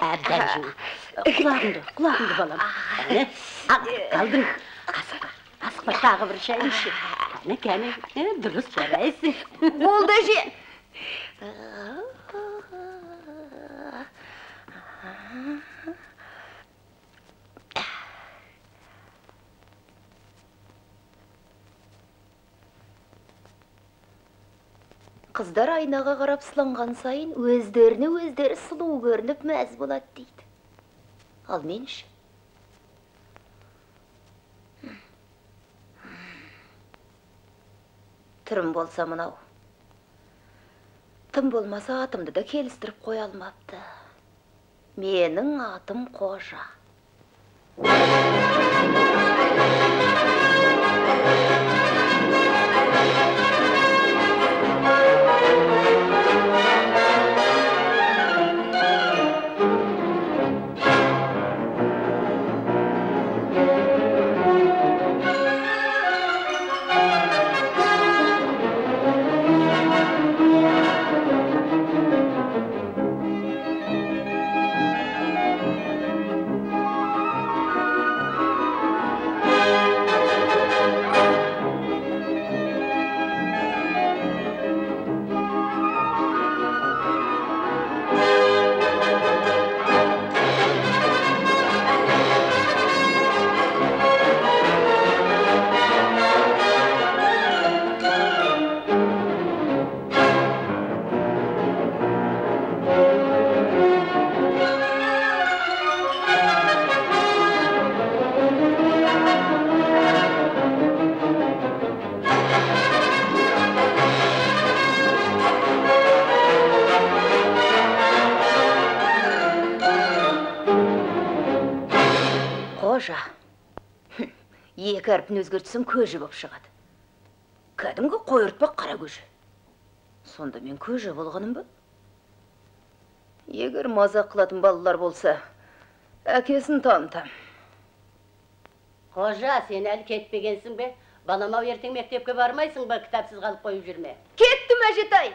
Әбден жу. Құлағыңды, құлағыңды балам. Әне, қалдың. Асықпа, асықпа, тағы бір шай іш. Кәне, кәне, дұрыс жарайсың. Болды, әже. Қыздар айнаға қарап сыланған сайын өздеріне өздері сұлу көрініп мәз болады дейді. Ал мен ше? Түрім болса мынау. Тым болмаса атымды да келістіріп қоя алмапты. Менің атым Қожа. Екі әрпін өзгертсем көже боп шығады. Кәдімгі қойыртпақ қара көже. Сонда мен көже болғаным ба? Егер мазақ қылатын балалар болса, әкесін танытам. Қожа, сен әлі кетпегенсің бе? Балам-ау, ертең мектепке бармайсың ба? Кітапсыз қалып қойып жүрме. Кеттім, әжетай!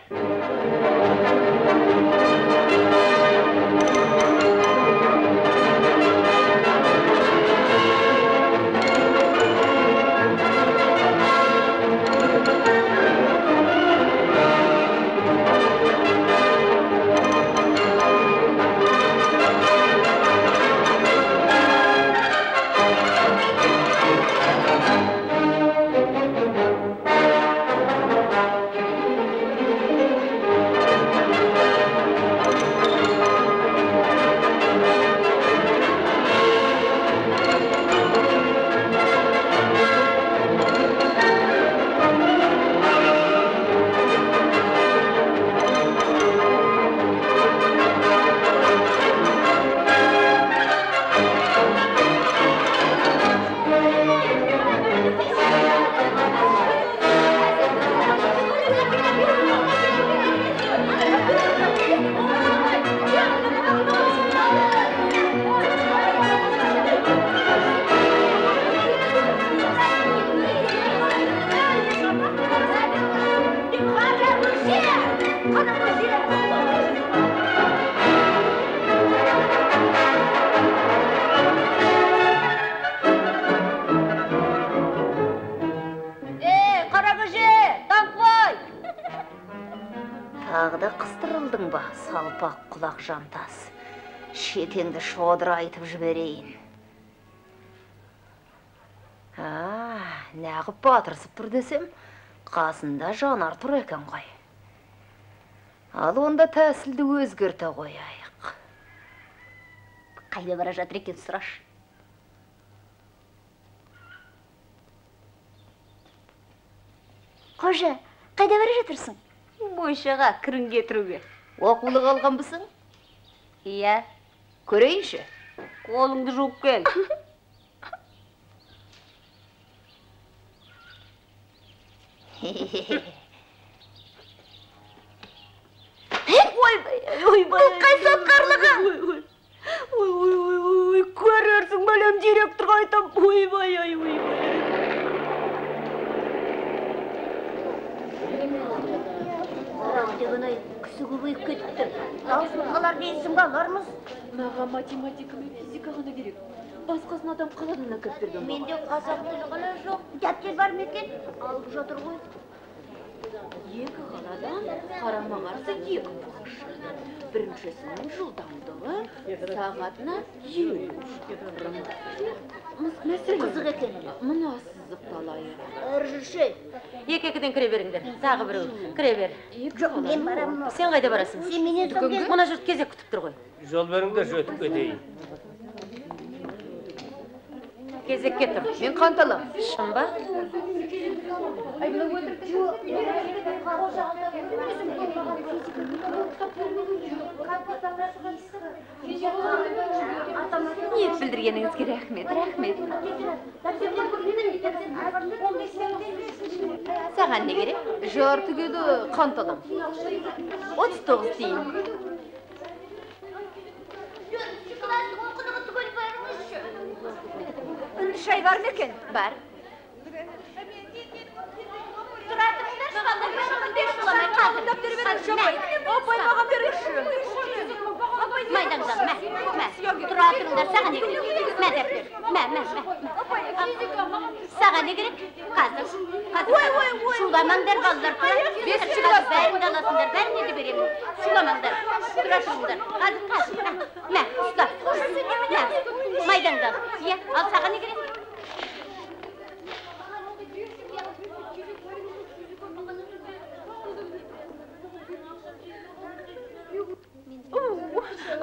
Салпақ құлақ жантас, шекеңді шодырайтып жіберейін. Нағып батырсып тұр десем, қасында Жанар тұр екен ғой. Ал онда тәсілді өзгерте қояйық. Қайда бара жатыр екен сұрашы. Қожа, қайда бара жатырсың? Моншаға кірін кетіруге. Оқулық алғанбысың? Иә. Көрейінші. Қолыңды жуып кел. Ойбай, ойбай. Бұл қай сотқарлығы? Ой, ой, ой, ой, көрерсің, бәлем, директорға айтам. Ойбай, ой, ойбай. Кісі көбейіп кетіпті. Таусылып қалар дейсің ба, алармыз. Маған математика мен физика ғана керек. Басқасын адам қаладан әкеліп берген. Менде қазақ тілі ғана жоқ. Дәптер бар ма екен? Алып жатыр ғой. Екі қаладан қарама-қарсы екі машина. Біріншісінің жылдамдығы сағатына 50 шақырым. Мәселен, қызық екен. Мына сызықты алайық. Әрі жүрші. Екі-екіден кіре беріңдер. Тағы біреу. Кіре бер. Жоқ, мен барамын. Сен қайда барасың? Сен менен соң кел. Мына жұрт кезек күтіп тұр ғой. Жол беріңдер, өтіп кетейін. Кезекке тұр. Мен қант алам. Шын ба? Ниет білдіргеніңізге рахмет, рахмет. Саған не керек? Жарты кило қант алам. 39 тиын. Үнді шай бар ма екен? Бар. Майдаңдар, мә, мә. Тұра тұрыңдар, саған не керек? Мә дәптер, мә, мә, мә. Саған не керек? Қазір, қазір. Шуламаңдар, балалар, тұра. Бесінші класс. Бәрін де аласыңдар, бәріне де беремін. Шуламаңдар, тұра тұрыңдар. Қазір, қазір, мә, мә, ұста. Мә, майдаңдар. Иә, ал саған не керек?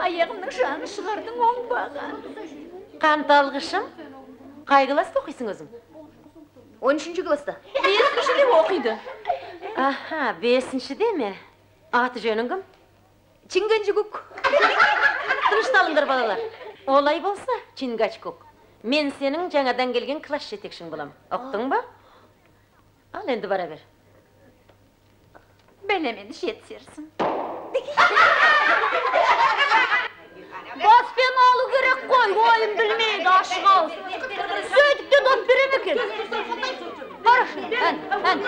Аяғымның жаны шығардың оңбаған. Қант алғышым, қай класста оқисың өзің? 13-ші класста. 5-шіде оқиды. Аха, 5-шіде ме? Аты жөнің кім? Чингачгук. Тынышталыңдар, балалар. Олай болса, Чингачгук, мен сенің жаңадан келген класс жетекшің болам. Ұқтың ба? Ал енді бара бер. Бәлемен жетсерсің. Баспен алу керек қой, ойын білмейді, ашық ауыз. Сөйтіп те доп бере ме екен? Қарашы, ән, ән.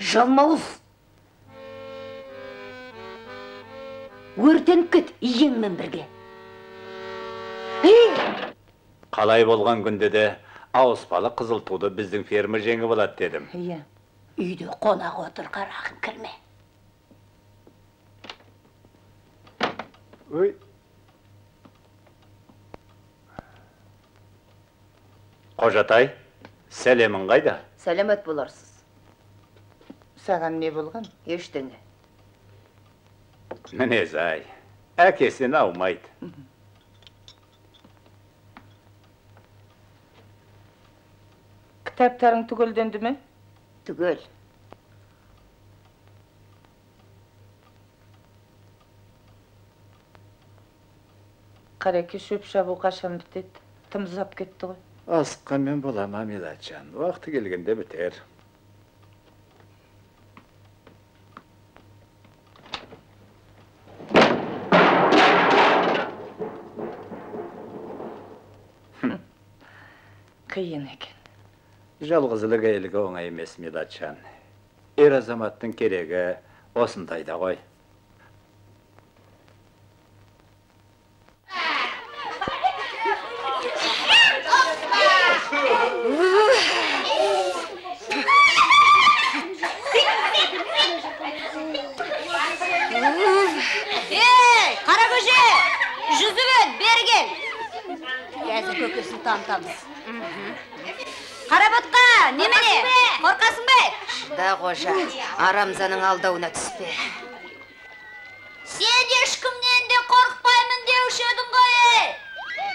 Жалмауыз! Өртеніп кет иеңмен бірге. Қалай болған күнде де ауыспалы қызыл туды біздің ферма жеңіп алады дедім. Иә. Үйде қонақ отыр, қарағым, кірме. Ой. Қожатай, сәлемің қайда? Сәлемет боларсыз. Саған не болған? Ештеңе. Мінез-ай, әкесін аумайды. Кітаптарың түгелденді ме? Түгел. Қареке, шөп шабу қашан бітеді? Тым ұзап кетті ғой. Асыққанмен бола ма, Милатжан? Уақыты келгенде бітер. Қиын екен. Жалғызылық әйелге оңай емес, Милатжан. Ер азаматтың керегі осындайда ғой. Ей, Қаракөже! Қазір көкесін танытамыз. Қаработқа, немене? Қорқасың ба? Шыда, Қожа, арамзаның алдауына түспе. Сен ешкімнен де қорықпаймын деуші едің ғой, ей!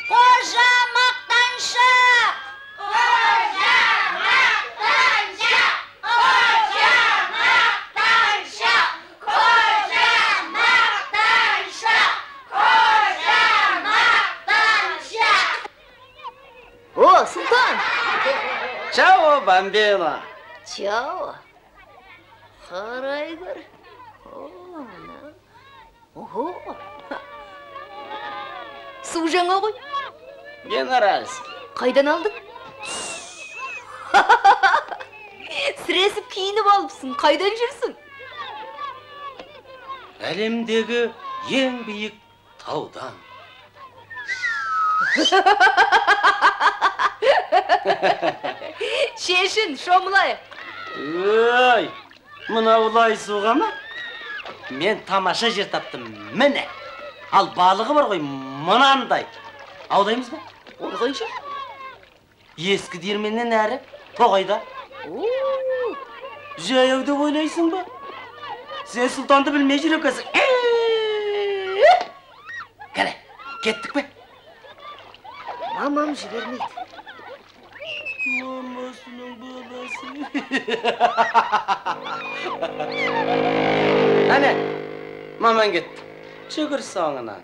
Қожа мақтаншақ! Қожа мақтаншақ! Қожа мақтаншақ! Қожа мақтаншақ! Қожа мақтаншақ! О, Сұлтан! Чао, бамбина! Чао! Қарай көр. О, ана. Ого! Су жаңа ғой. Генеральский. Қайдан алдың? Сіресіп киініп алыпсың, қайдан жүрсің? Әлемдегі ең биік таудан. Шешін, шомылайық. Ой, мынау лай суға ма? Мен тамаша жер таптым, міне. Ал балығы бар ғой, мынандай. Аулаймыз ба? Ол қанша? Ескі диірменнен әрі, тоғайда. Жаяу деп ойлайсың ба? Сен Сұлтанды білмей жүр екенсің. Кәне, кеттік пе? Мамам жібермейді. Мамасының баласы. Әне, мамаң кетті. Жүгір соңынан.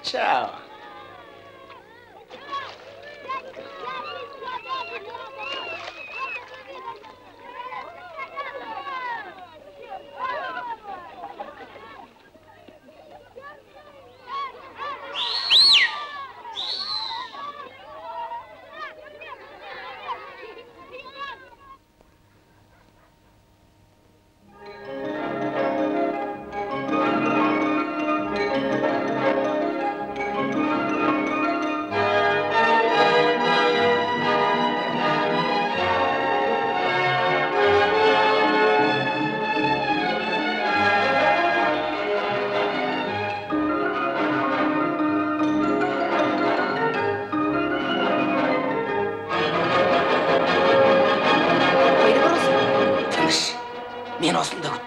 Чао. Мен осында күт.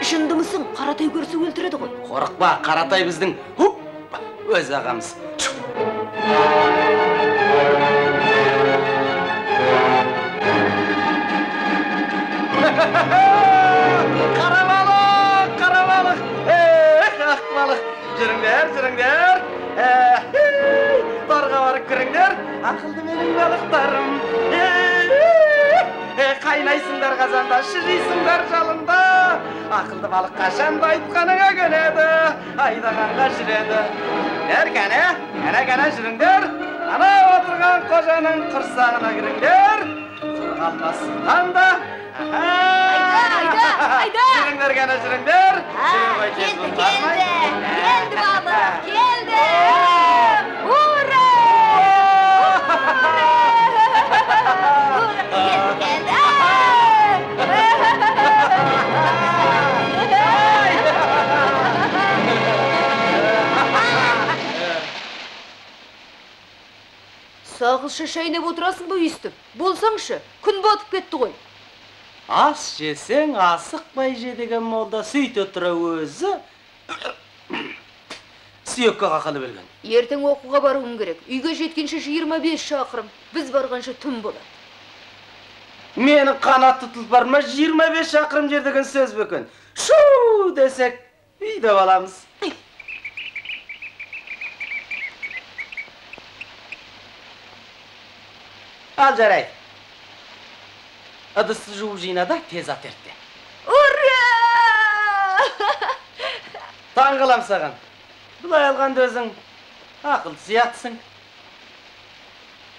Жындымысың, Қаратай көрсе өлтіреді ғой. Қорықпа, Қаратай біздің өз ағамыз. Қара балық, қара балық, ақ балық. Жүріңдер, жүріңдер. Тарға барып кіріңдер, ақылды менің балықтарым. Қайнайсыңдар қазанда, шыжисыңдар жалында. Ақылды балық қашанда айтқаныңа көнеді, айдағанға жүреді. Жүріңдер, кәне, кәне, кәне, жүріңдер. Ана отырған қожаның құрсағына кіріңдер. Құр қалмас Сұлтан да. Айда, айда, айда! Жүріңдер, кәне, жүріңдер. Келді, келді, келді балық, келді! Ура! Ура! Келді, келді! Сағызша шайнап отырасың ба өйстіп? Болсаңшы, күн батып кетті ғой. Ас жесең, асықпай же деген молда сөйте тұра өзі сүйекке қақалып өлген. Ертең оқуға баруым керек. Үйге жеткенше 25 шақырым. Біз барғанша түн болады. Менің қанатты тұлпарыма 25 шақырым жер деген сөз бөкен. Шу десек, үйде баламыз. Ал жарайды. Ыдысты жуып жина да тез ат ертте. Ура! Таң қалам саған. Бұлай алғанда өзің ақылды сияқтысың.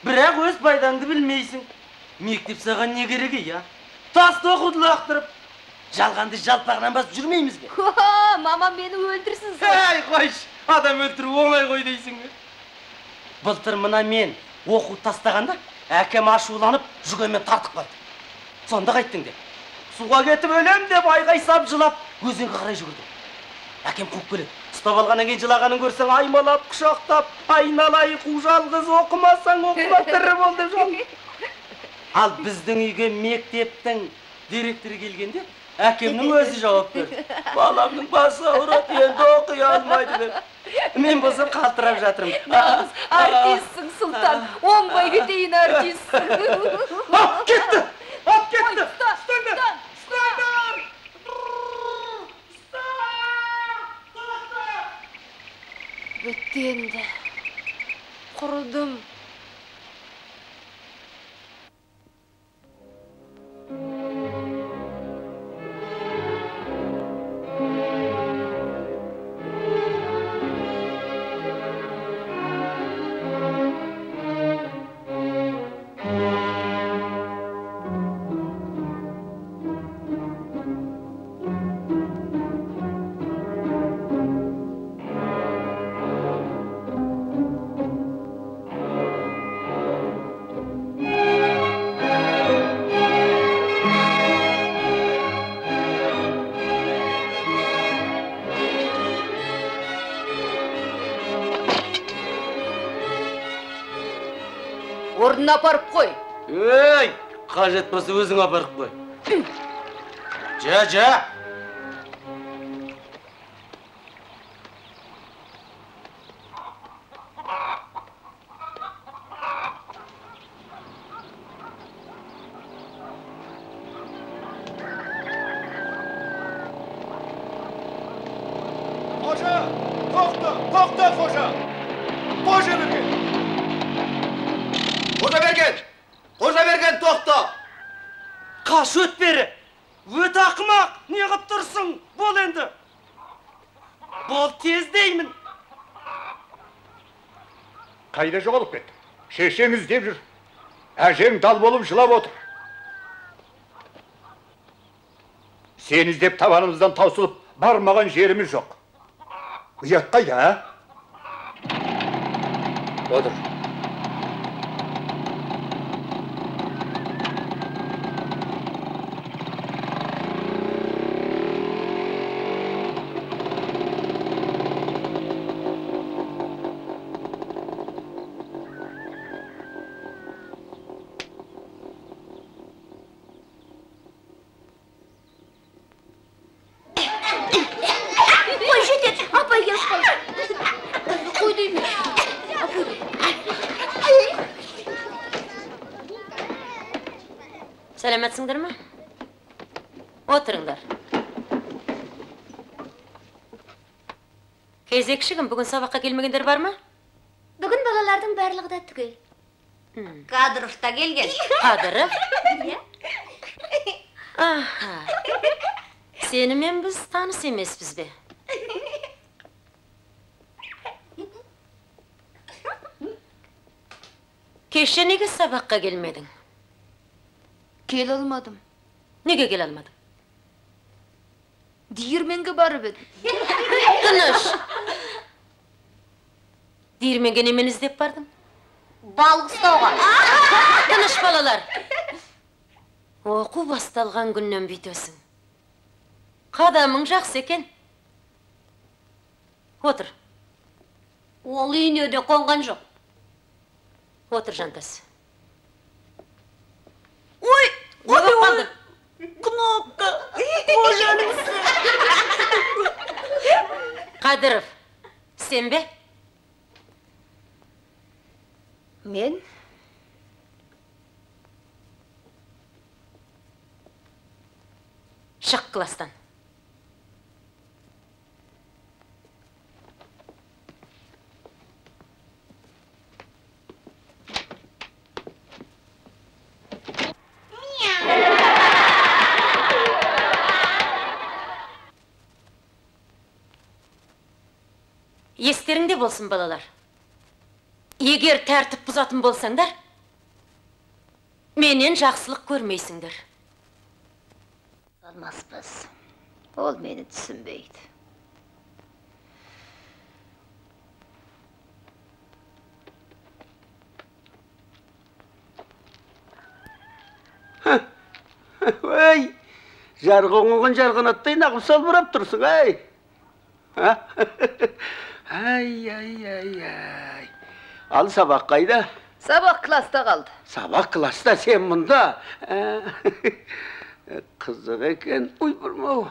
Бірақ өз пайдаңды білмейсің. Мектеп саған не керек, я? Тасты оқуды лақтырып, Жалғанды жалпағынан басып жүрмейміз бе? Мамам мені өлтірсін сол. Әй, қойшы, адам өлтіру оңай ғой дейсің бе? Былтыр мына мен оқу тастағанда, әкем ашуланып жүгенмен тартып қойды. Сонда қайттың деп. Суға кетіп өлем деп айғай сап жылап, өзенге қарай жүгірдім. Әкем қуып келеді. Ұстап алғаннан кейін жылағанын көрсең, аймалап, құшақтап, айналай, қу жалғыз, оқымасаң, оқыма, тірі бол деп жалынды. Ал біздің үйге мектептің директоры келгенде, әкемнің өзі жауап берді. Баламның басы ауырады, енді оқи алмайды деп. Мен болсам қалтырап жатырмын. Нағыз артистсің, Сұлтан. Оңбай кетейін артистсің. Ап кетті! Ап кетті! Ұстаңдар! Ұстаңдар! Бітті енді. Құрыдым. Орнына апарып қой. Ей, қажет болса өзің апарып қой. Жа, жа. Қожа, тоқта, тоқта, Қожа. Қожа берген. Қожа берген! Қожа берген, тоқта! Қаш, өт бері! Өт ақымақ! Не қып тұрсың? Бол енді! Бол тез деймін! Қайда жоғалып кетті? Шешең іздеп жүр. Әжең дал болып жылап отыр. Сені іздеп табанымыздан таусылып бармаған жеріміз жоқ. Ұят қайда, а? Отыр. Қой, жетеді. Апай келіп қалды. Қой деймін. Сәлеметсіңдер ме? Отырыңдар. Кезекші кім? Бүгін сабаққа келмегендер бар ма? Бүгін балалардың барлығы да түгел. Кадыров та келген. Кадыров? Аха. Сенімен біз таныс емеспіз бе? Кеше неге сабаққа келмедің? Келе алмадым. Неге келе алмадың? Диірменге барып едім. Тыныш! Диірменге немені іздеп бардың? Балық ұстауға. Тыныш, балалар! Оқу басталған күннен бүйтесің. Қадамың жақсы екен. Отыр. Ол үйіне де қонған жоқ. Отыр, Жантас. Ой, ой, ой, кнопка. Қожаның. Қадыров, сен бе? Мен? Шық кластан. Естеріңде болсын, балалар. Егер тәртіп бұзатын болсаңдар, менен жақсылық көрмейсіңдер. Алмаспыз. Ол мені түсінбейді. Ой, жарғоңған жарғанаттай нағып салбырап тұрсың, ай. Ай, ай, ай, ай. Ал сабақ қайда? Сабақ класста қалды. Сабақ класста, сен мұнда. Қызық екен, ойбырмау.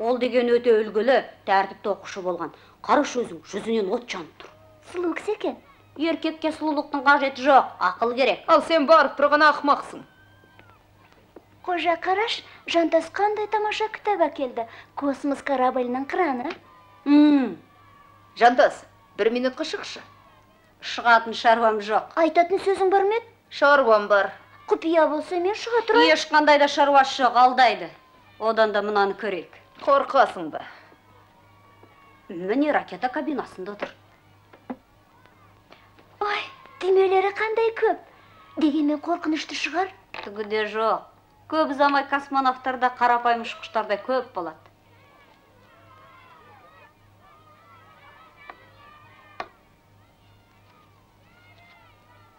Ол деген өте үлгілі, тәртіпті оқушы болған. Қарашы өзің, жүзінен от жанып тұр. Сұлу кісі екен. Еркекке сұлулықтың қажеті жоқ, ақыл керек. Ал сен барып тұрған ақымақсың. Қожа, қараш, Жантас қандай тамаша кітап әкелді. Космос кораблінің қыраны. Жантас, бір минутқа шықшы. Шығатын шаруам жоқ. Айтатын сөзің бар ма еді? Шаруам бар. Құпия болса мен шыға тұрайын. Ешқандай да шаруасы жоқ, алдайды. Одан да мынаны көрейік. Қорқасың ба? Міне ракета кабинасында тұр. Ой, түймелері қандай көп. Дегенмен қорқынышты шығар. Түгі де жоқ. Көп ұзамай космонавтарда қарапайым ұшқыштардай көп болады.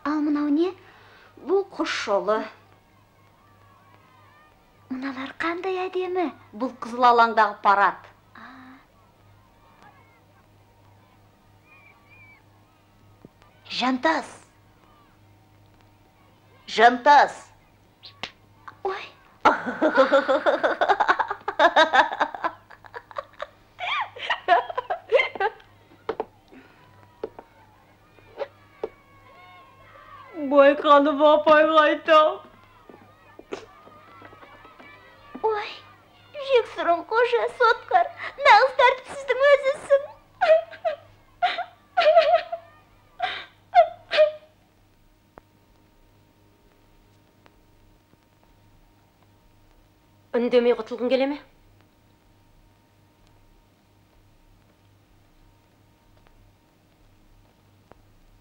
Ал мынау не? Бұл құс жолы. Мыналар қандай әдемі. Бұл қызыл алаңдағы парад. Жантас! Жантас! Ой! Байқанып апайға айтам. Ой, жексұрын Қожа, сотқар, нағыз тәртіпсіздің өзісің. Үндемей құтылғың келе ме?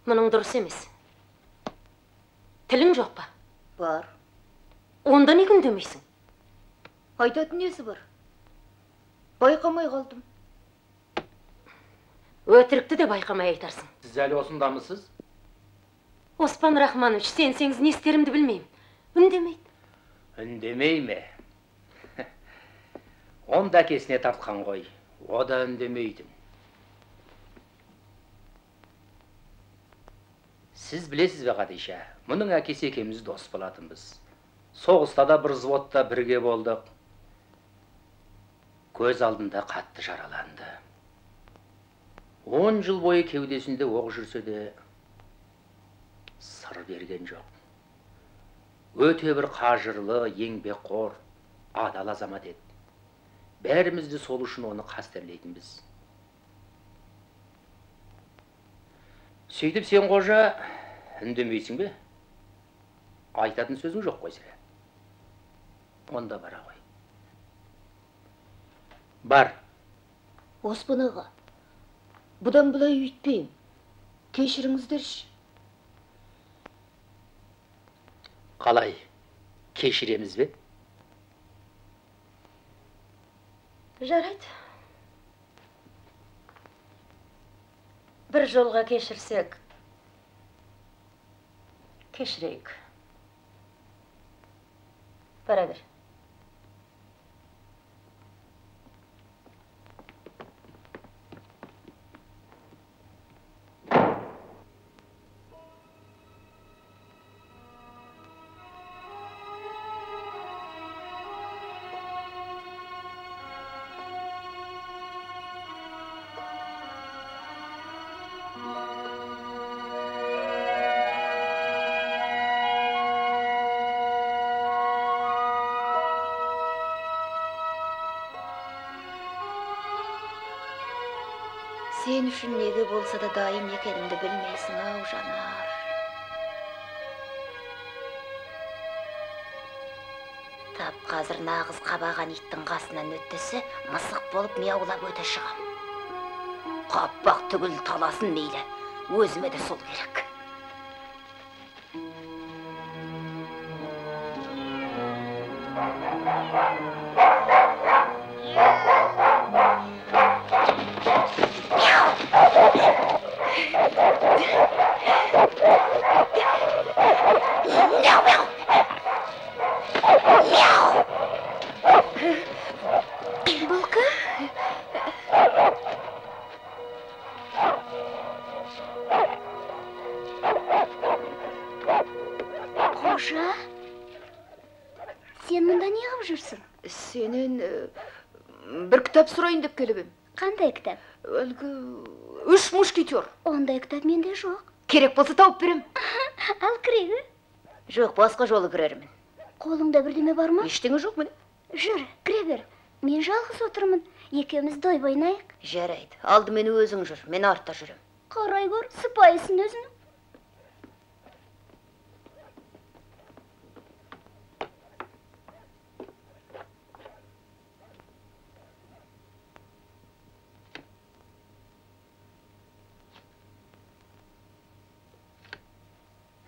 Мұның дұрыс емес. Тілің жоқ па? Бар. Онда неге үндемейсің? Айтатын несі бар? Байқамай қалдым. Өтірікті де байқамай айтарсың. Сіз әлі осындамысыз? Оспан Рахманович, сенсеңіз не істерімді білмеймін. Үндемейді. Үндемей ме? Онда әкесіне тартқан ғой. О да үндемейді. Сіз білесіз бе, Қадиша, мұның әкесі екеуміз дос болатынбыз. Соғыста да бір взводта бірге болдық. Көз алдында қатты жараланды. 10 жыл бойы кеудесінде оқ жүрсе де сыр берген жоқ. Өте бір қажырлы, еңбекқор, адал азамат еді. Бәріміз де сол үшін оны қастерлейтінбіз. Сөйтіп сен, Қожа, үндемейсің бе? Айтатын сөзің жоқ қой сірә. Онда бара ғой. Бар. Оспан аға, бұдан былай өйтпеймін. Кешіріңіздерші. Қалай, кешіреміз бе? Жарайды. Бір жолға кешірсек, кешірейік. Бара бер. Сен үшін неге болса да дайын екенімді білмейсің ау, Жанар. Тап қазір нағыз қабаған иттің қасынан өттісі, мысық болып мияулап өте шығам. Қаппақ түгіл таласын мейлі, өзіме де сол керек. Бұл кім? Қожа, сен мұнда не қып жүрсің? Сенен бір кітап сұрайын деп келіп ем. Қандай кітап? Әлгі үш мушкетер. Ондай кітап менде жоқ. Керек болса тауып берем. Ал кірегі? Жоқ, басқа жолы кірермін. Қолыңда бірдеме бар ма? Ештеңе жоқ міне. Жүр, кіре бер. Мен жалғыз отырмын. Екеуміз дойбы ойнайық. Жарайды. Алдымен өзің жүр, мен артта жүрем. Қарай көр, сыпайысың өзің.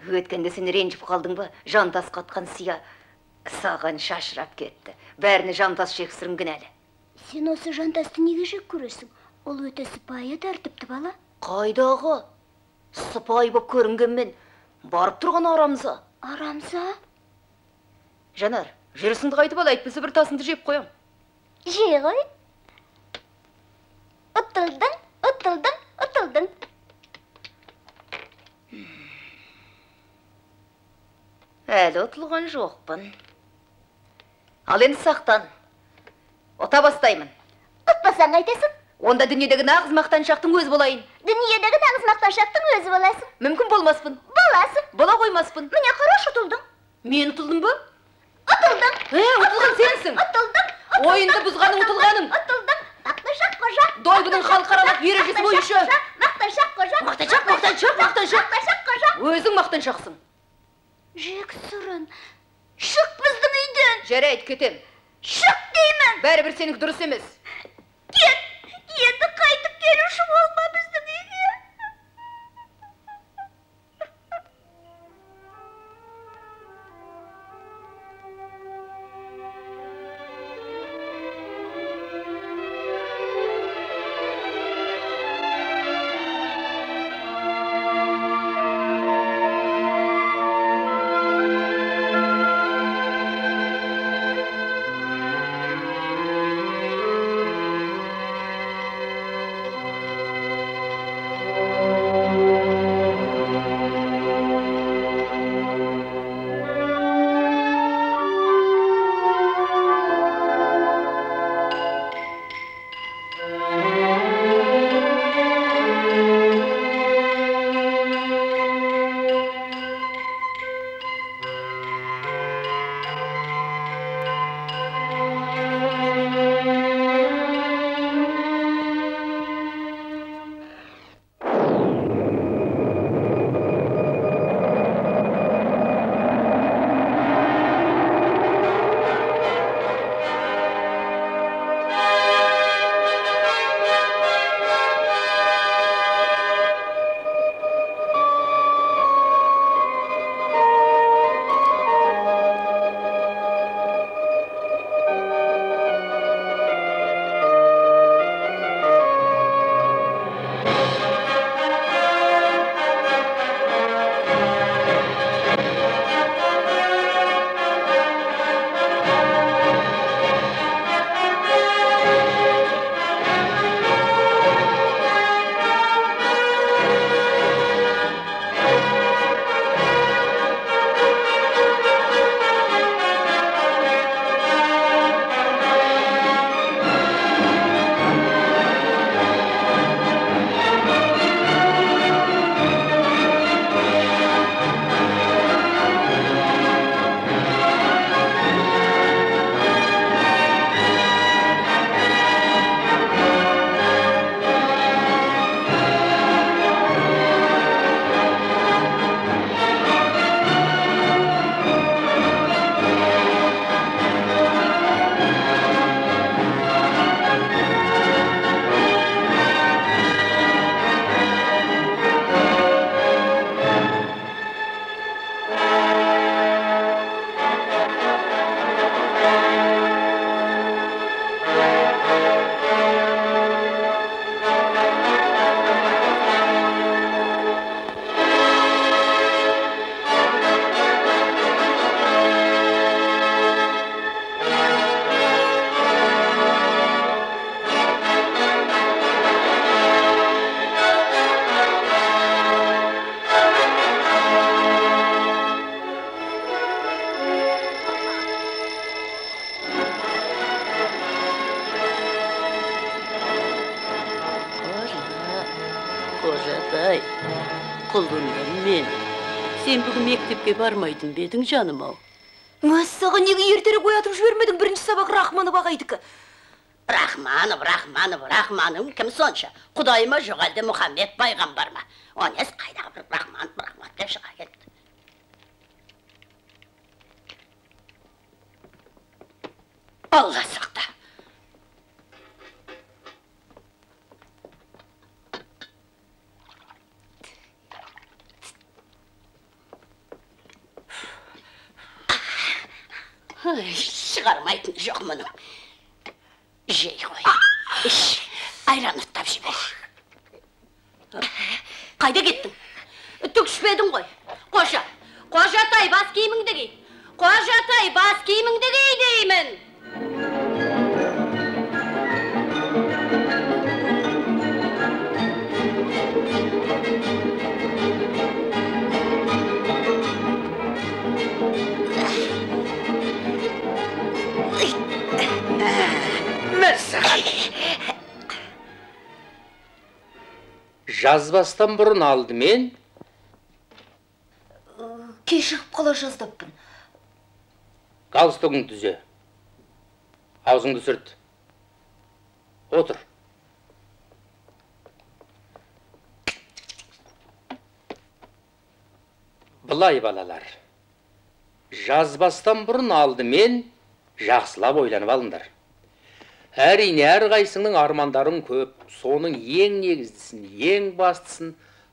Өткенде сен ренжіп қалдың ба? Жантас қатқан сия саған шашырап кетті. Бәріне жантас жексұрын кінәлі. Сен осы жантасты неге жек көресің? Ол өте сыпайы, тәртіпті бала. Қайдағы? Сыпайы боп көрінгенмен барып тұрған арамза. Арамза? Жанар, жүрісіңді қайтып ал, әйтпесе бір тасыңды жеп қоям. Жей ғой. Ұтылдың, ұтылдың, ұтылдың. Әлі ұтылған жоқпын. Ал енді сақтан. Ұта бастаймын. Ұтпасаң қайтесің? Онда дүниедегі нағыз мақтаншақтың өзі болайын. Дүниедегі нағыз мақтаншақтың өзі боласың. Мүмкін болмаспын. Боласың. Бола қоймаспын. Міне қарашы, ұтылдың. Мен ұтылдым ба? Ұтылдың. Ұтылған сенсің. Ұтылдың. Ойынды бұзғаның ұтылғаның. Ұтылдың. Мақтаншақ қожа. Дойбының халықаралық ережесі бойынша. Мақтаншақ қожа. Мақтаншақ, мақтаншақ, мақтаншақ. Мақтаншақ қожа. Өзің мақтаншақсың. Жексұрын, шық біздің үйден. Жарайды, кетем. Шық деймін. Бәрібір сенікі дұрыс емес. Кет, енді қайтып келуші болма біздің үйге. Ай, құлыным менің. Сен бүгін мектепке бармайтын ба едің, жаным-ау? Мәссаған, неге ертерек оятып жібермедің? Бірінші сабақ Рахманов ағайдікі. Рахманов, Рахманов, Рахманов кім сонша? Құдай ма, жоқ әлде Мұхаммед пайғамбар ма? Онес қайдағы бір Рахманов, Рахманов деп шыға келді. Алла сақта. Шығармайтын жоқ мұның. Жей ғой. Іш, айран ұрттап жібер. Қайда кеттің? Түк ішпедің ғой. Қожа, Қожатай, бас киіміңді ки. Қожатай, бас киіміңді ки деймін. Жазбастан бұрын алдымен кешігіп қала жаздаппын. Галстугіңді түзе. Аузыңды сүрт. Отыр. Былай балалар. Жазбастан бұрын алдымен жақсылап ойланып алыңдар. Әрине, әрқайсыңның армандарың көп, соның ең негіздісін, ең бастысын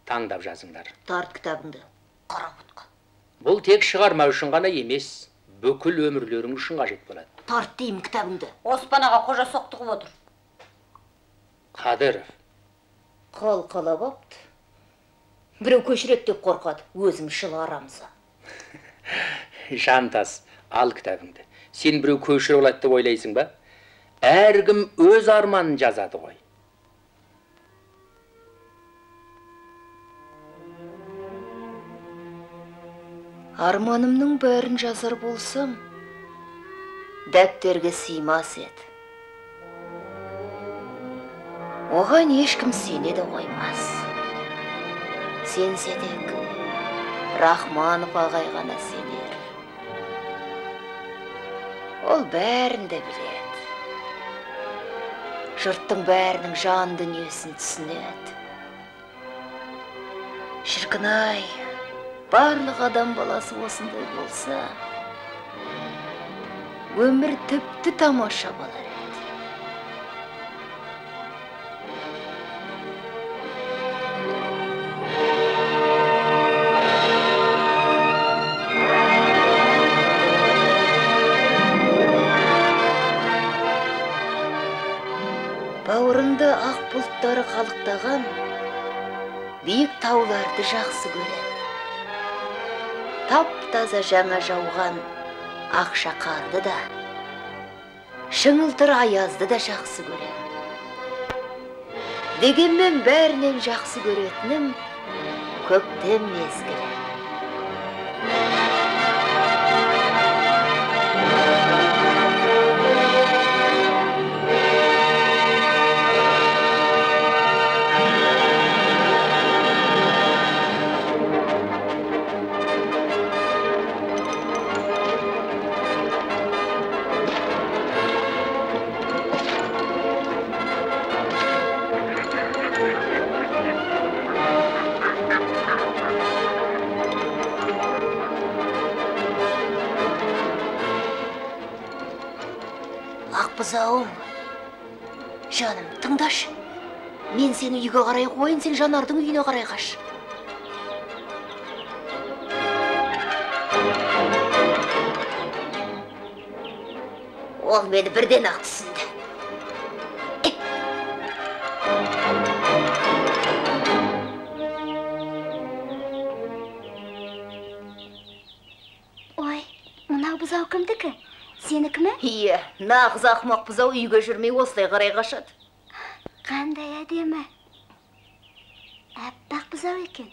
таңдап жазыңдар. Тарт кітабыңды, қарабұтқа. Бұл тек шығарма үшін ғана емес, бүкіл өмірлерің үшін қажет болады. Тарт деймін кітабыңды. Оспан аға қожа соқтығып отыр. Қадыров. Қал-қала бапты. Біреу көшіреді деп қорқады, өзімшіл арамза. Жантас, ал кітабыңды. Сен біреу көшіріп алады деп ойлайсың ба? Әркім өз арманын жазады ғой. Арманымның бәрін жазар болсам, дәптерге сыймас еді. Оған ешкім сене де қоймас. Сенсе тек Рахманов ағай ғана сенер. Ол бәрін де біледі. Жұрттың бәрінің жан дүниесін түсінеді. Шіркін-ай, барлық адам баласы осындай болса, өмір тіпті тамаша болар еді. Бауырында ақ бұлттары қалықтаған биік тауларды жақсы көрем. Тап-таза жаңа жауған ақша қарды да, шыңылтыр аязды да жақсы көрем. Дегенмен бәрінен жақсы көретінім көктем мезгілі. Бұзауым, жаным, тыңдашы. Мен сені үйге қарай қойын, сен Жанардың үйіне қарай қаш. Ол мені бірден ақ түсінді. Ой, мынау бұзау кімдікі? Сенікі ме? Иә, нағыз ақымақ бұзау үйге жүрмей осылай қарай қашады. Қандай әдемі. Аппақ бұзау екен.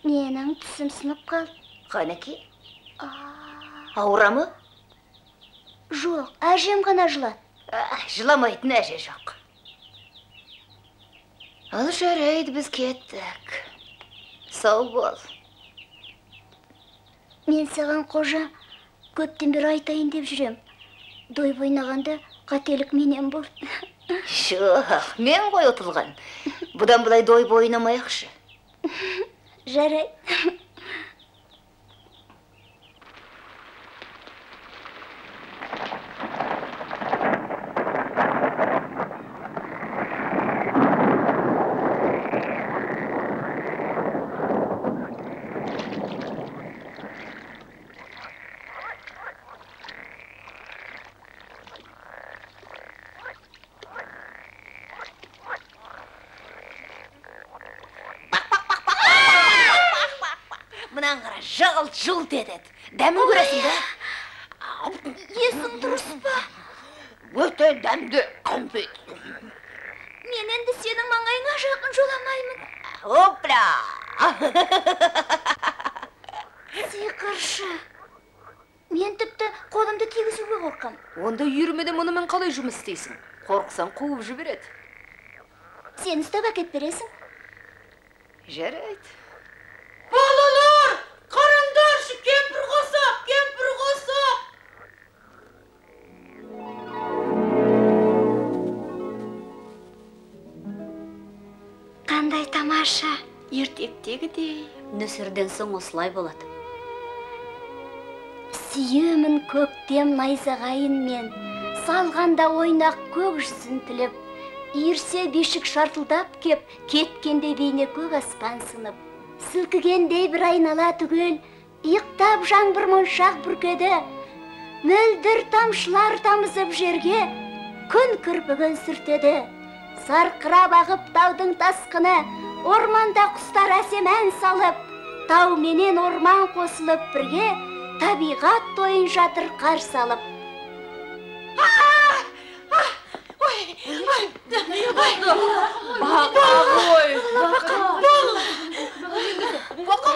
Менің тісім сынып қалды. Қанеки? Ауыра ма? Жоқ, әжем ғана жылады. Жыламайтын әже жоқ. Ал жарайды, біз кеттік. Сау бол. Мен саған, Қожа, көптен бері айтайын деп жүрем. Дойбы ойнағанда қателік менен болды. Жоқ, мен ғой ұтылған. Бұдан былай дойбы ойнамайықшы. Жарайды. Жылт етеді. Дәмін көресің бе? Есің дұрыс па? Өте дәмді кәмпит. Мен енді сенің маңайыңа жақын жоламаймын. Опля! Сиқыршы. Мен тіпті қолымды тигізуге қорқам. Онда үйірмеде мұнымен қалай жұмыс істейсің? Қорықсаң қуып жібереді. Сен ұстап әкеп бересің. Жарайды. Балалар! Қараңдаршы, кемпір қосақ, кемпір қосақ! Қандай тамаша, ертектегідей. Нөсерден соң осылай болады. Сүйемін көктем найзағайын мен, салғанда ойнақ көк жүзін тіліп, үйірсе бишік шартылдап кеп, кеткенде бейне көк аспан сынып. Сілкігендей бір айнала түгел, иықтап жаңбыр моншақ бүркеді, мөлдір тамшылар тамызып жерге, күн кірпігін сүртеді. Сарқырап ағып таудың тасқыны, орманда құстар әсем ән салып, тау менен орман қосылып бірге, табиғат тойын жатыр қарсы алып. Бақа ғой, бақа бол. Бақа,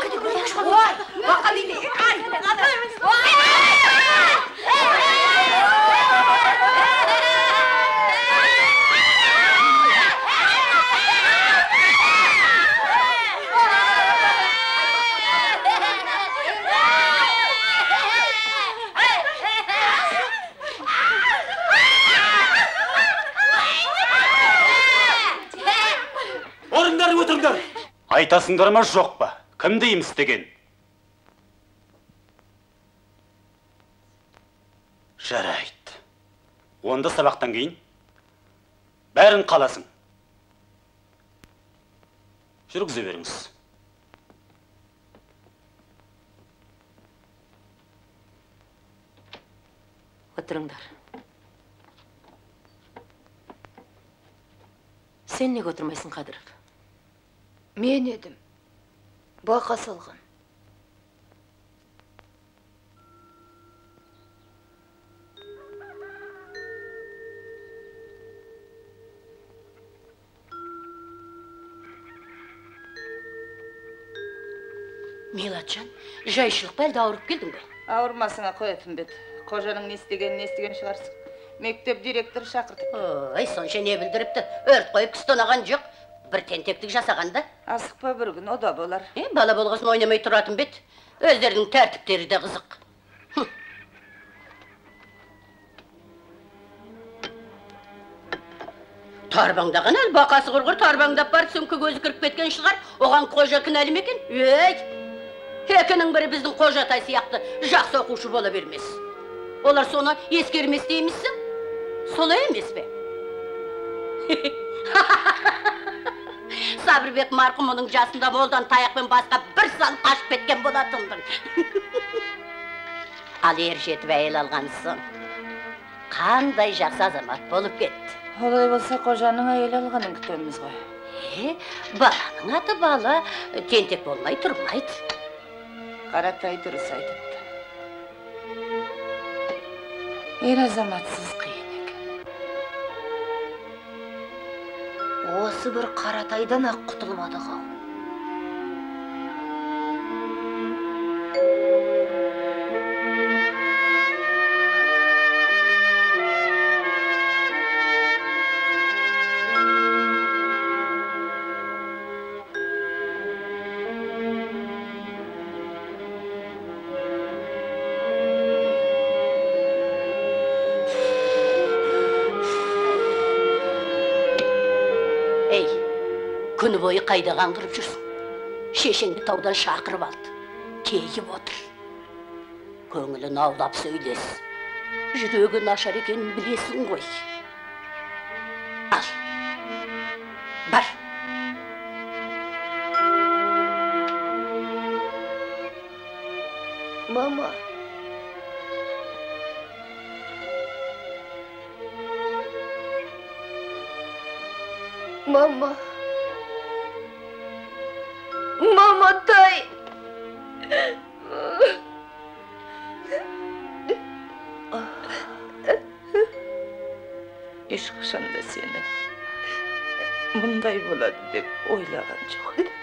бақа дейді. Орындар, отырыңдар. Айтасыңдар ма, жоқ па? Кімді істеген? Жарайды. Онда сабақтан кейін бәрін қаласың. Жүргізе беріңіз. Отырыңдар. Сен неге отырмайсың, Қадыров? Мен едім. Бақа салған. Милатжан, жайшылық па, әлде ауырып келдің бе? Ауырмасыңа қоятын бет. Қожаның не істегенін естіген шығарсың. Мектеп директоры шақыртып. Ой, сонша не білдіріпті? Өрт қойып кісі тонаған жоқ. Бір тентектік жасаған да. Асықпа, бір күн о да болар. Бала болғасын ойнамай тұратын бет. Өздерінің тәртіптері де қызық. Тарбаңдаған әл, бақасы құрғыр тарбаңдап барып сөмке көзі кіріп кеткен шығар. Оған Қожа кінәлі ме екен? Ей, екінің бірі біздің Қожатай сияқты жақсы оқушы бола бермес. Олар соны ескермес деймісің? Солай емес пе? Сабырбек марқұм оның жасында молдан таяқпен басқа бір салып қашып кеткен болатынбын. Ал ер жетіп әйел алған соң қандай жақсы азамат болып кетті. Олай болса Қожаның әйел алғанын күтеміз ғой. Баланың аты бала, тентек болмай тұрмайды. Қаратай дұрыс айтыпты. Ер азаматсыз қиын екен. Осы бір Қаратайдан ақ құтылмадық ау. Түні бойы қайда қаңғырып жүрсің? Шешеңді таудан шақырып алды. Кейіп отыр. Көңілін аулап сөйлес. Жүрегі нашар екенін білесің ғой. Ал, бар. Мама. Мама. Маматай. Ешқашан да сені мұндай болады деп ойлаған жоқ едім.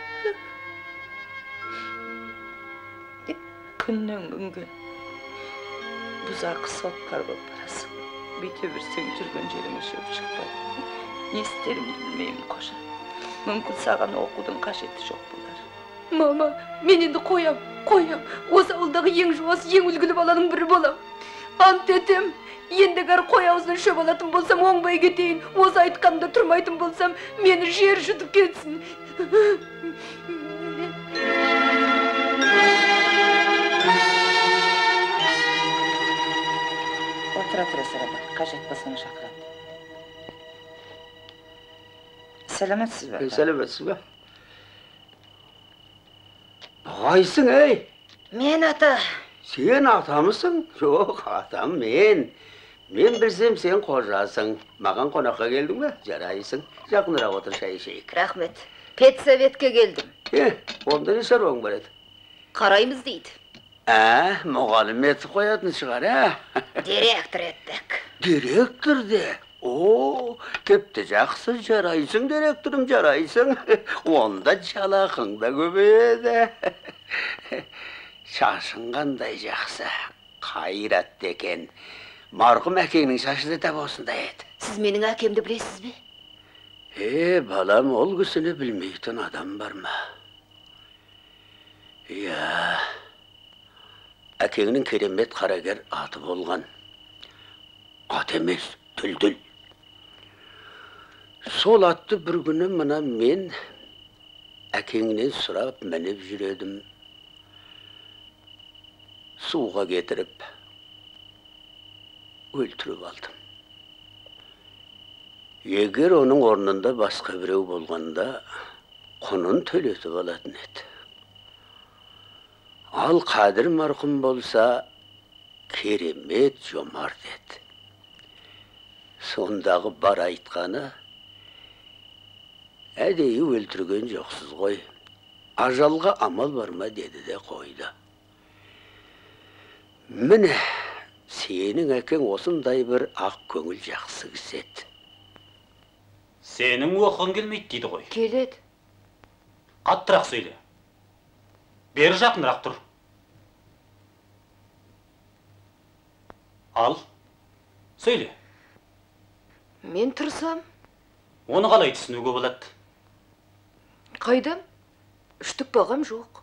Күннен күнге бұзақы сотқар болып барасың. Бүйте берсең жүрген жеріңе шөп шықпайды. Не істерімді білмеймін, Қожа. Мүмкін саған оқудың қажеті жоқ болар. Мама, мен енді қоям, қоям. Осы ауылдағы ең жуас, ең үлгілі баланың бірі болам. Ант етем, ендігәрі қой аузынан шөп алатын болсам, оңбай кетейін. Осы айтқанымда тұрмайтын болсам, мені жер жұтып кетсін. Отыра тұра Сарабай, қажет болсаң шақырады. Сәлеметсіз бе? Сәлеметсіз бе? Ағайсың, ей? Мен ата. Сен атамысың? Жоқ, атам мен. Мен білсем, сен қожасың. Маған қонаққа келдің бе? Жарайсың. Жақынырақ отыр, шай ішейік. Рахмет. Педсоветке келдім. Онда не шаруаң бар еді? Қараймыз дейді. Мұғалім етіп қоятын шығар, ә? Директор еттік. Директор де? О, тіпті жақсы, жарайсың, директорым, жарайсың. Онда жалақың да көбейеді. Шашың қандай жақсы, қайратты екен. Марқұм әкеңнің шашы да тап осындай еді. Сіз менің әкемді білесіз бе? Балам, ол кісіні білмейтін адам бар ма? Иә, әкеңнің керемет қарагер аты болған. Ат емес, дүлдүл. Сол атты бір күні мына мен әкеңнен сұрап мініп жүредім. Суға кетіріп, өлтіріп алдым. Егер оның орнында басқа біреу болғанда, құнын төлетіп алатын еді. Ал Қадір марқұм болса, керемет жомарт еді. Сондағы бар айтқаны, әдейі өлтірген жоқсыз ғой, ажалға амал бар ма деді де қойды. Міне, сенің әкең осындай бір ақ көңіл жақсы кісі еді. Сенің оқығың келмейді дейді ғой. Келеді. Қаттырақ сөйле. Бері жақынырақ тұр. Ал, сөйле. Мен тұрсам. Оны қалай түсінуге болады? Қайдам? Үштік бағам жоқ.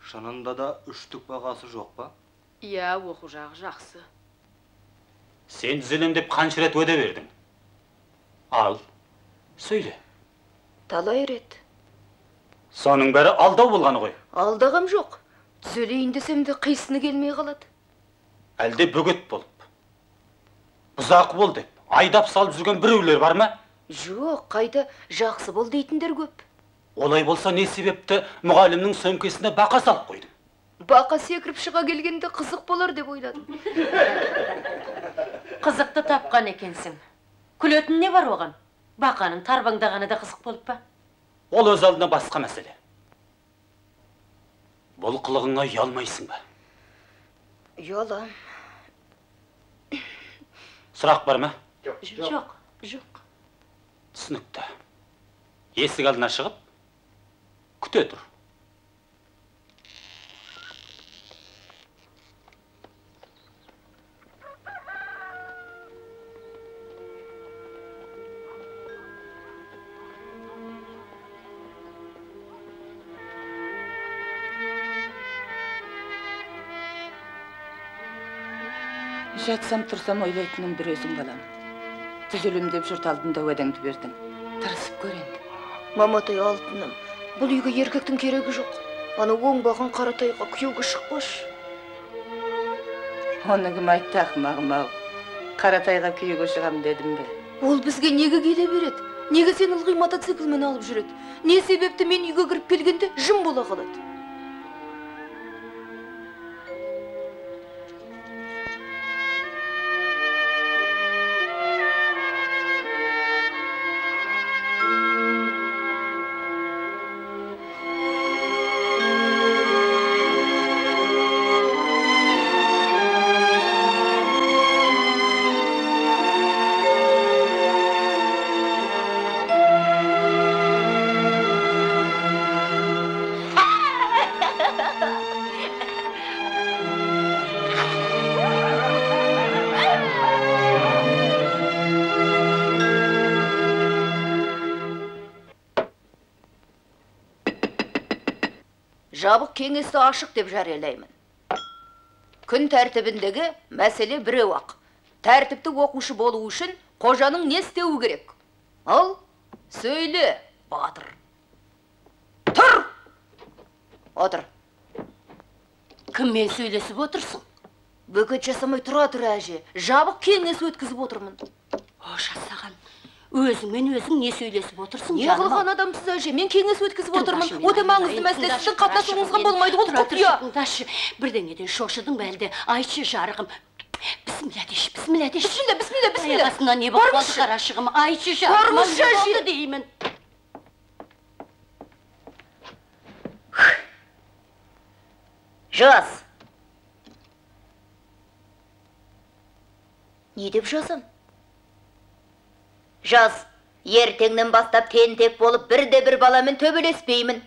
Шынында да үштік бағасы жоқ па? Иә, оқу жағы жақсы. Сен түзелем деп қанша рет уәде бердің? Ал, сөйле. Талай рет. Соның бәрі алдау болғаны ғой. Алдағам жоқ. Түзелейін десем де қисыны келмей қалады. Әлде бөгет болып, бұзақы бол деп айдап салып жүрген біреулер бар ма? Жоқ, қайда жақсы бол дейтіндер көп. Олай болса не себепті мұғалімнің сөмкесіне бақа салып қойдың? Бақа секіріп шыға келгенде қызық болар деп ойладым. Қызықты тапқан екенсің. Күлетін не бар оған? Бақаның тарбаңдағаны да қызық болып па? Ол өз алдына басқа мәселе. Бұл қылығыңа ұялмайсың ба? Ұялам. Сұрақ бар ма? Жоқ, жоқ. Түсінікті. Есік алдына шығып, күте тұр. Жатсам тұрсам ойлайтыным бір өзің, балам. Түзелем деп жұрт алдында уәдеңді бердің. Тырысып көр енді. Маматай алтыным, бұл үйге еркектің керегі жоқ. Ана оңбаған Қаратайға күйеуге шықпашы. Оны кім айтты, ақымағым-ау? Қаратайға күйеуге шығам дедім бе? Ол бізге неге келе береді? Неге сені ылғи мотоциклмен алып жүреді? Не себепті мен үйге кіріп келгенде жым бола қалады? Жабық кеңесті ашық деп жариялаймын. Күн тәртібіндегі мәселе біреу-ақ. Тәртіпті оқушы болу үшін қожаның не істеуі керек? Ал, сөйле, батыр. Тұр! Отыр. Кіммен сөйлесіп отырсың? Бөкет жасамай тұра тұр, әже. Жабық кеңес өткізіп отырмын. Қожа, саған өзіңмен өзің не сөйлесіп отырсың? Не қылған адамсыз, әже? Мен кеңес өткізіп отырмын. Өте маңызды мәселе. Сіздің қатынасуыңызға болмайды. Ол құпия. Тыңдашы, бірдеңеден шошыдың ба әлде? Айтшы, жарығым. Бісміллә деші, бісміллә деші. Бісміллә, бісміллә, бісміллә. Аяқ астынан не болып қалды, қарашығым? Айтшы, жарығым, не болды деймін. Жаз. Не деп жазам? Жаз, ертеңнен бастап тентек болып бірде-бір баламен төбелеспеймін.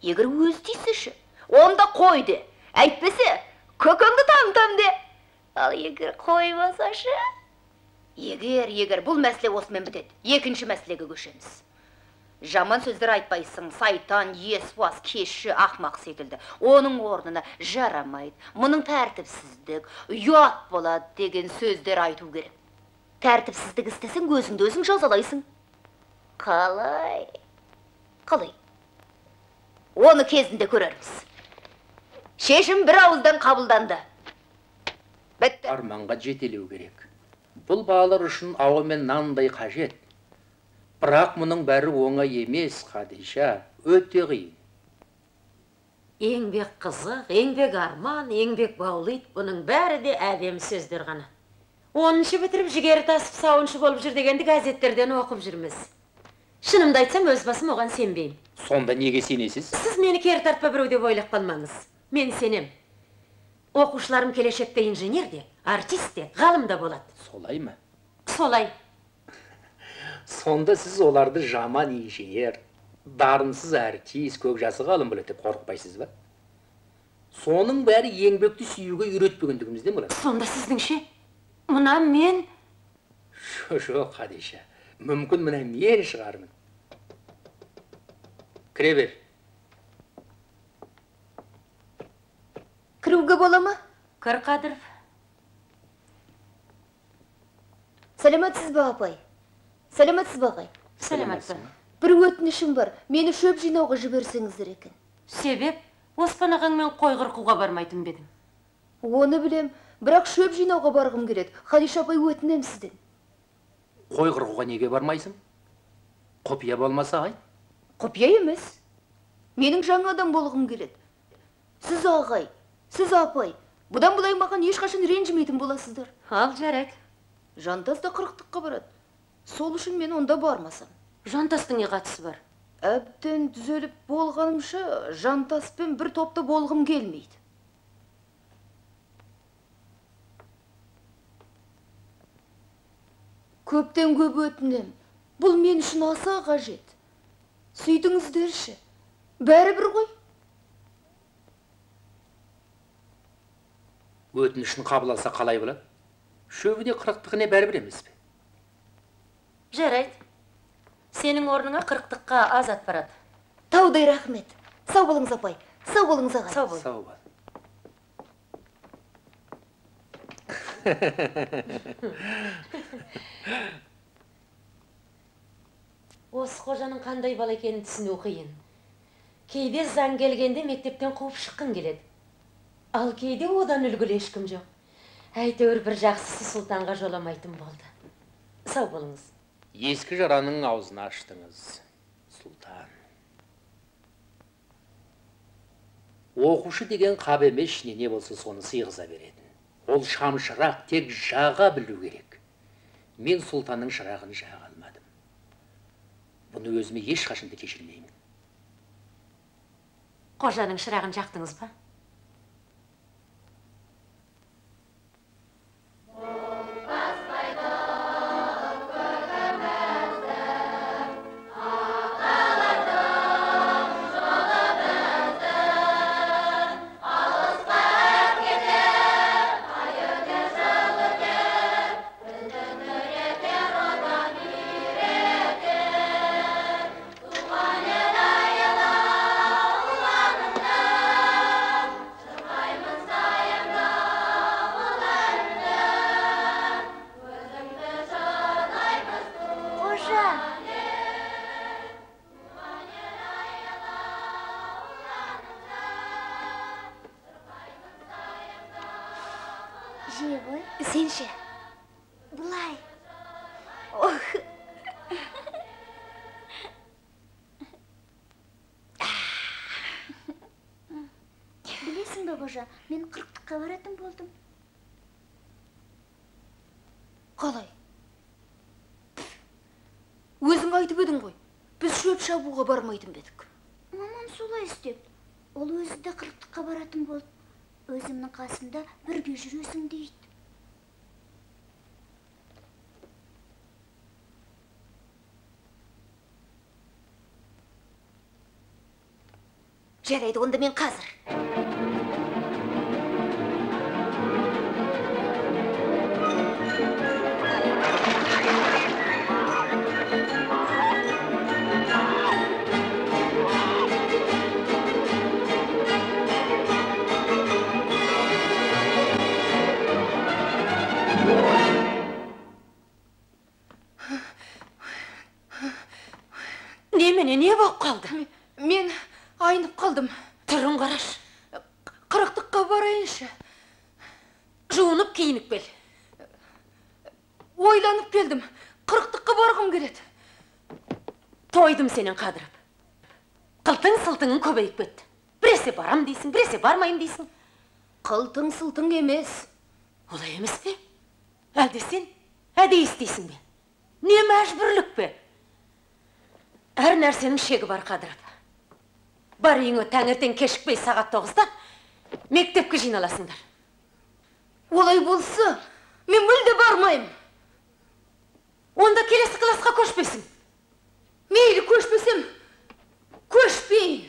Егер өз тиісіші, онда қой де. Әйтпесе, көкеңді танытам де. Ал егер қоймасашы? Егер, бұл мәселе осымен бітеді. Екінші мәселеге көшеміз. Жаман сөздер айтпайсың, сайтан, есуас, кешші, ақмақ секілді. Оның орнына жарамайды, мұның тәртіпсіздік, ұят болады деген сөздер айту керек. Тәртіпсіздік істесең, өзіңді өзің жазалайсың. Қалай? Қалай? Оны кезінде көрерміз. Шешім бір ауыздан қабылданды. Бітті. Арманға жетелеу керек. Бұл балалар үшін ауа мен нандай қажет. Бірақ мұның бәрі оңай емес, Қадиша, өте қиын. Еңбек қызық, еңбек арман, еңбек баулиды, бұның бәрі де әдемі сөздер ғана. 10-шы бітіріп, жігері тасып, сауыншы болып жүр дегенді газеттерден оқып жүрміз. Шынымды айтсам, өз басым оған сенбеймін. Сонда неге сенесіз? Сіз мені кері тартпа біреу деп ойлап қалмаңыз. Мен сенем. Оқушыларым келешекте инженер де, артист те, ғалым да болады. Солай ма? Солай. Сонда сіз оларды жаман инженер, дарынсыз артист, көк жасы ғалым болады деп қорықпайсыз ба? Соның бәрі еңбекті сүюге үйретпегендігімізден болады. Сонда сіздіңше? Мына мен? Жоқ, Қадиша. Мүмкін мына мен шығармын. Кіре бер. Кіруге бола ма? Кір, Қадыров. Сәлеметсіз бе, апай? Сәлеметсіз бе, ағай? Сәлеметсіз. Бір өтінішім бар. Мені шөп жинауға жіберсеңіздер екен. Себеп, Оспан ағаңмен қой қырқуға бармайтын ба едің? Оны білем. Бірақ шөп жинауға барғым келеді. Хадиша апай, өтінем сізден. Қой қырқуға неге бармайсың? Құпия болмаса айт. Құпия емес. Менің жаңа адам болғым келеді. Сіз ағай, сіз апай, бұдан былай маған ешқашан ренжімейтін боласыздар. Ал, жарайды. Жантас та қырықтыққа барады. Сол үшін мен онда бармасам. Жантастың не қатысы бар? Әбден түзеліп болғанымша Жантаспен бір топта болғым келмейді. Көптен көп өтінем. Бұл мен үшін аса қажет. Сөйтіңіздерші. Бәрібір ғой. Өтінішін қабыл алса қалай болады? Шөбі де қырықтығіне бәрібір емес пе? Жарайды. Сенің орныңа қырықтыққа Азат барады. Таудай рахмет. Сау болыңыз, апай. Сау болыңыз, ағай. Сау бол. Сау бол. Осы Қожаның қандай бала екенін түсіну қиын. Кейде заң келгенде мектептен қуып шыққың келеді. Ал кейде одан үлгілі ешкім жоқ. Әйтеуір бір жақсысы Сұлтанға жоламайтын болды. Сау болыңыз. Ескі жараның аузын аштыңыз, Сұлтан. Оқушы деген қап емес, ішіне не болса соны сыйғыза беретін. Ол шамшырақ, тек жаға білу керек. Мен Сұлтанның шырағын жаға алмадым. Бұны өзіме ешқашан да кешірмеймін. Қожаның шырағын жақтыңыз ба? Мен қырықтыққа баратын болдым. Қалай? Өзің айтып едің ғой, біз шөп шабуға бармайтын бедік. Мамам солай істеп, ол өзі де қырықтыққа баратын болды. Өзімнің қасымда бірге жүресің дейді. Жарайды, онда мен қазір. Немене, не болып қалды? Мен айнып қалдым. Түрін қараш. Қырықтыққа барайыншы. Жуынып киініп кел. Ойланып келдім. Қырықтыққа барғым келеді. Тойдым сенен қадырып. Қылтың-сылтыңың көбейіп кетті. Біресе барам дейсің, біресе бармайым дейсің. Қылтың-сылтың емес. Олай емес пе? Әлде сен әдейі істейсің бе? Не мәжбүрлік пе? Әр нәрсенің шегі бар, қадырып. Бар үйіңе таңертең кешікпей сағат 9-да мектепке жиналасыңдар. Олай болса, мен мүлде бармаймын. Онда келесі классқа көшпесің. Мейлі көшпесем, көшпейін.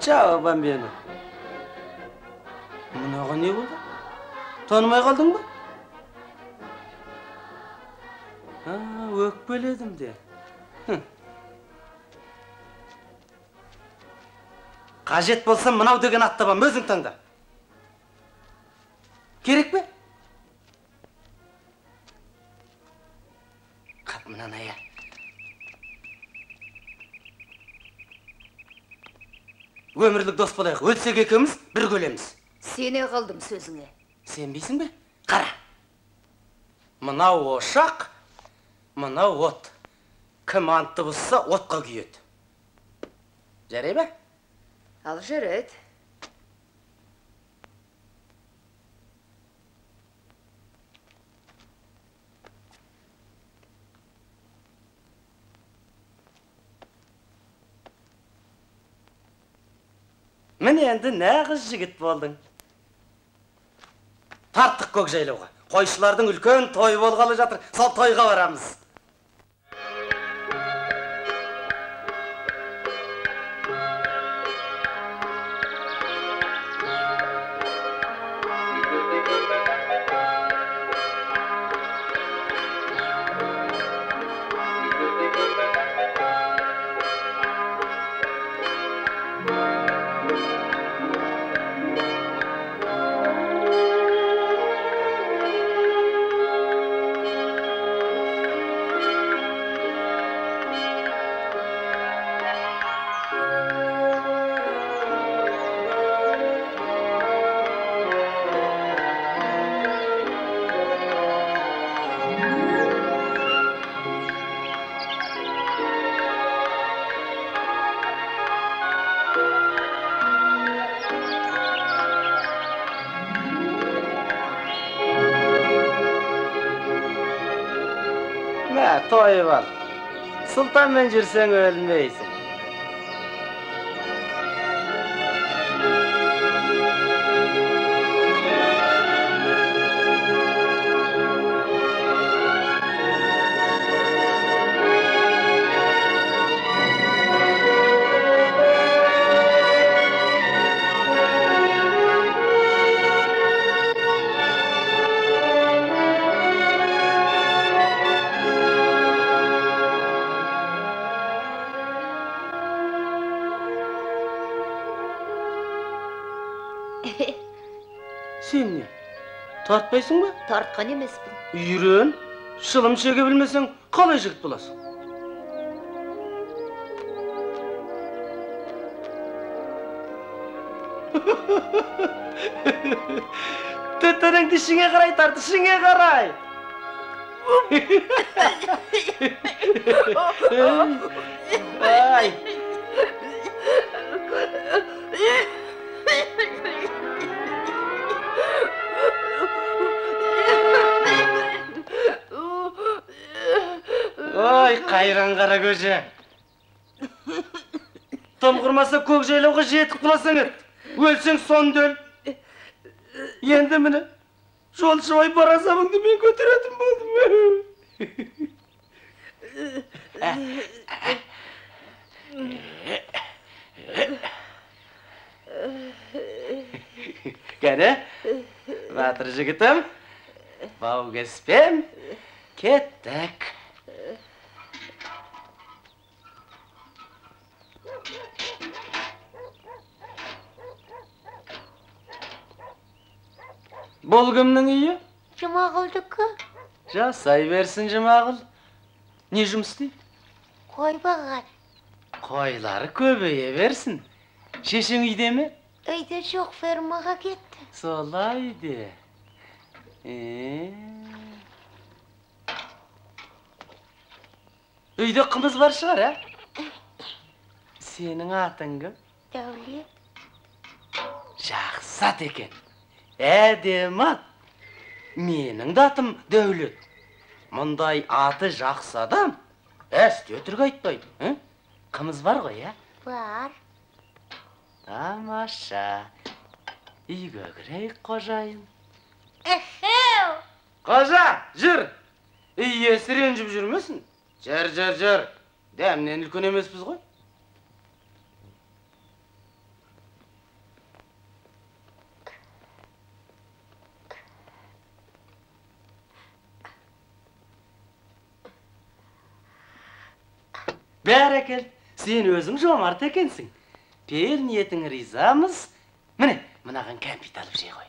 Чао, бамбино. Мынаған не болды? Танымай қалдың ба? Өкпеледім де. Қажет болса мынау деген ат табам, өзің таңда. Керек пе? Қап мынаны ая. Өмірлік дос болайық, өлсек екеуміз бір өлеміз. Сене қалдым сөзіңе. Сенбейсің бе? Қара. Мынау ошақ, мынау от. Кім антты бұзса, отқа күйеді. Жарай ма? Ал жарайды. Міне енді нағыз жігіт болдың. Тарттық Көкжайлауға. Қойшылардың үлкен тойы болғалы жатыр. Сол тойға барамыз. Тойып ал. Сұлтанмен жүрсең өлмейсің. Сен не? Тартпайсың ба? Тартқан емеспін. Үйрен. Шылым шеге білмесең, қалай жігіт боласың? Түтініңді ішіңе қарай тарт, ішіңе қарай. Ай. Ой, қайран қара көже. Тым құрмаса Көкжайлауға жетіп құласаң ет. Өлсең сонда өл. Енді міне, жолшыбай бар азабыңды мен көтеретін болдым. Кәне, батыр жігітім, бау кеспем, кеттік. Бұл кімнің үйі? Жұмағұлдікі. Жасай берсін Жұмағұл. Не жұмыс істейді? Қой бағады. Қойлары көбейе берсін. Шешең үйде ме? Үйде жоқ, фермаға кетті. Солай де. Үйде қымыз бар шығар, ә? Сенің атың кім? Дәулет. Жақсы ат екен. Әдемі ат. Менің де атым Дәулет. Мұндай аты жақсы адам әсте өтірік айтпайды. Қымыз бар ғой, ә? Бар. Тамаша. Үйге кірейік, қожайын. Эхеу! Қожа, жүр! Үй иесі ренжіп жүрмесін. Жүр, жүр, жүр. Дәмнен үлкен емеспіз ғой. Бәрекел, сен өзің жомарт екенсің. Пейіл ниетің ризамыз. Міне, мынаған кәмпит алып жей ғой.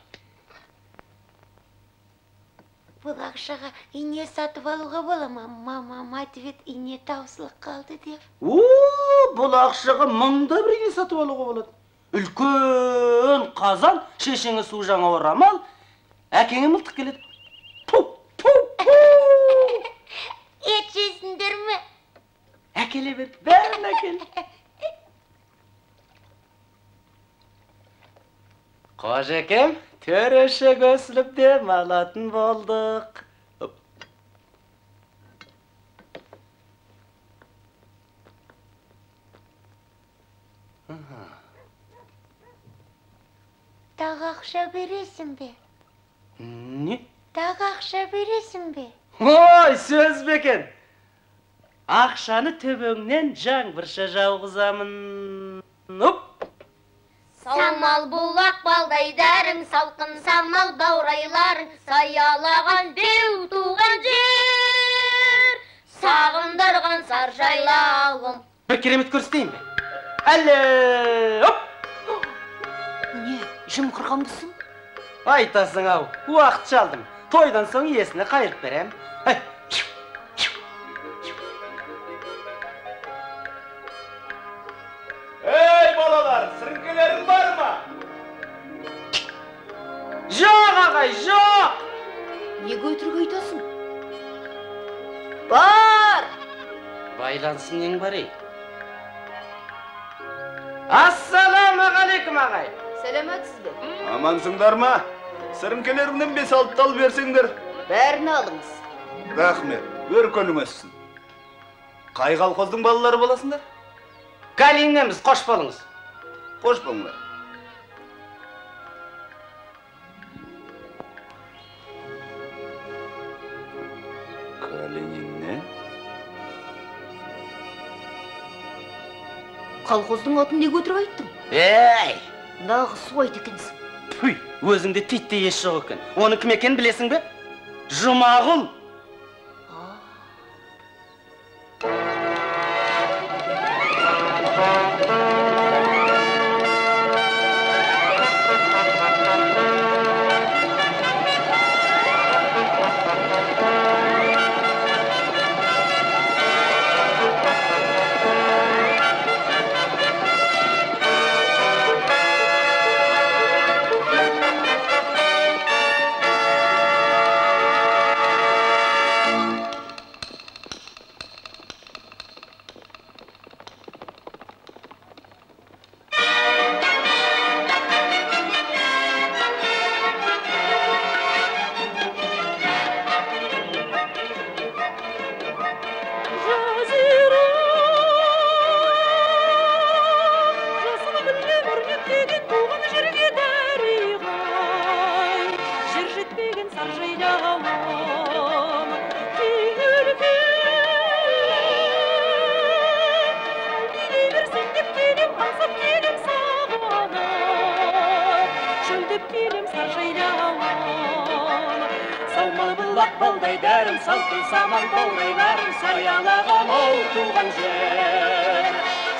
Бұл ақшаға ине сатып алуға бола ма? Мамам айтып еді, ине таусылып қалды деп. О, бұл ақшаға мыңда бір ине сатып алуға болады. Үлкен қазан, шешеңе су жаңа орамал, әкеңе мылтық келеді. Пу, пу, пу! Ет жейсіңдер ме? Әкеле бер, бәрін әкел. Қожекем, төреше көсіліп демалатын болдық. Тағы ақша бересің бе? Не? Тағы ақша бересің бе? Ой, сөз бе екен? Ақшаны төбеңнен жаңбырша жауғызамын. Оп! Самал бұлақ балдай дәрің, салқын самал баурайларың, саялаған беу туған жер, сағындырған сар жайлауым. Бір керемет көрсетейін бе? Әлі, оп! Не, жымқырғанбысың? Айтасың ау, уақытша алдым. Тойдан соң иесіне қайырып берем. Ай! Ей, балалар, сіріңкелерің бар ма? Жоқ, ағай, жоқ! Неге өтірік айтасың? Бар! Байланысын нең бар, ей? Ассалаумағалейкум, ағай! Сәлеметсіз бе? Амансыңдар ма? Сіріңкелеріңнен 5-6 тал берсеңдер. Бәрін алыңыз. Рахмет, өркенің өссін. Қай колхоздың балалары боласыңдар? Калининненбіз, қош болыңыз. Қош болыңдар. Калининнен? Колхоздың атын неге өтірік айттың? Ей! Нағыз суайт екенсің. Пүй, өзіңде титтей ес жоқ екен. Оның кім екенін білесің бе? Жұмағұл! Салқын самал баурайларың, саялаған оу туған жер.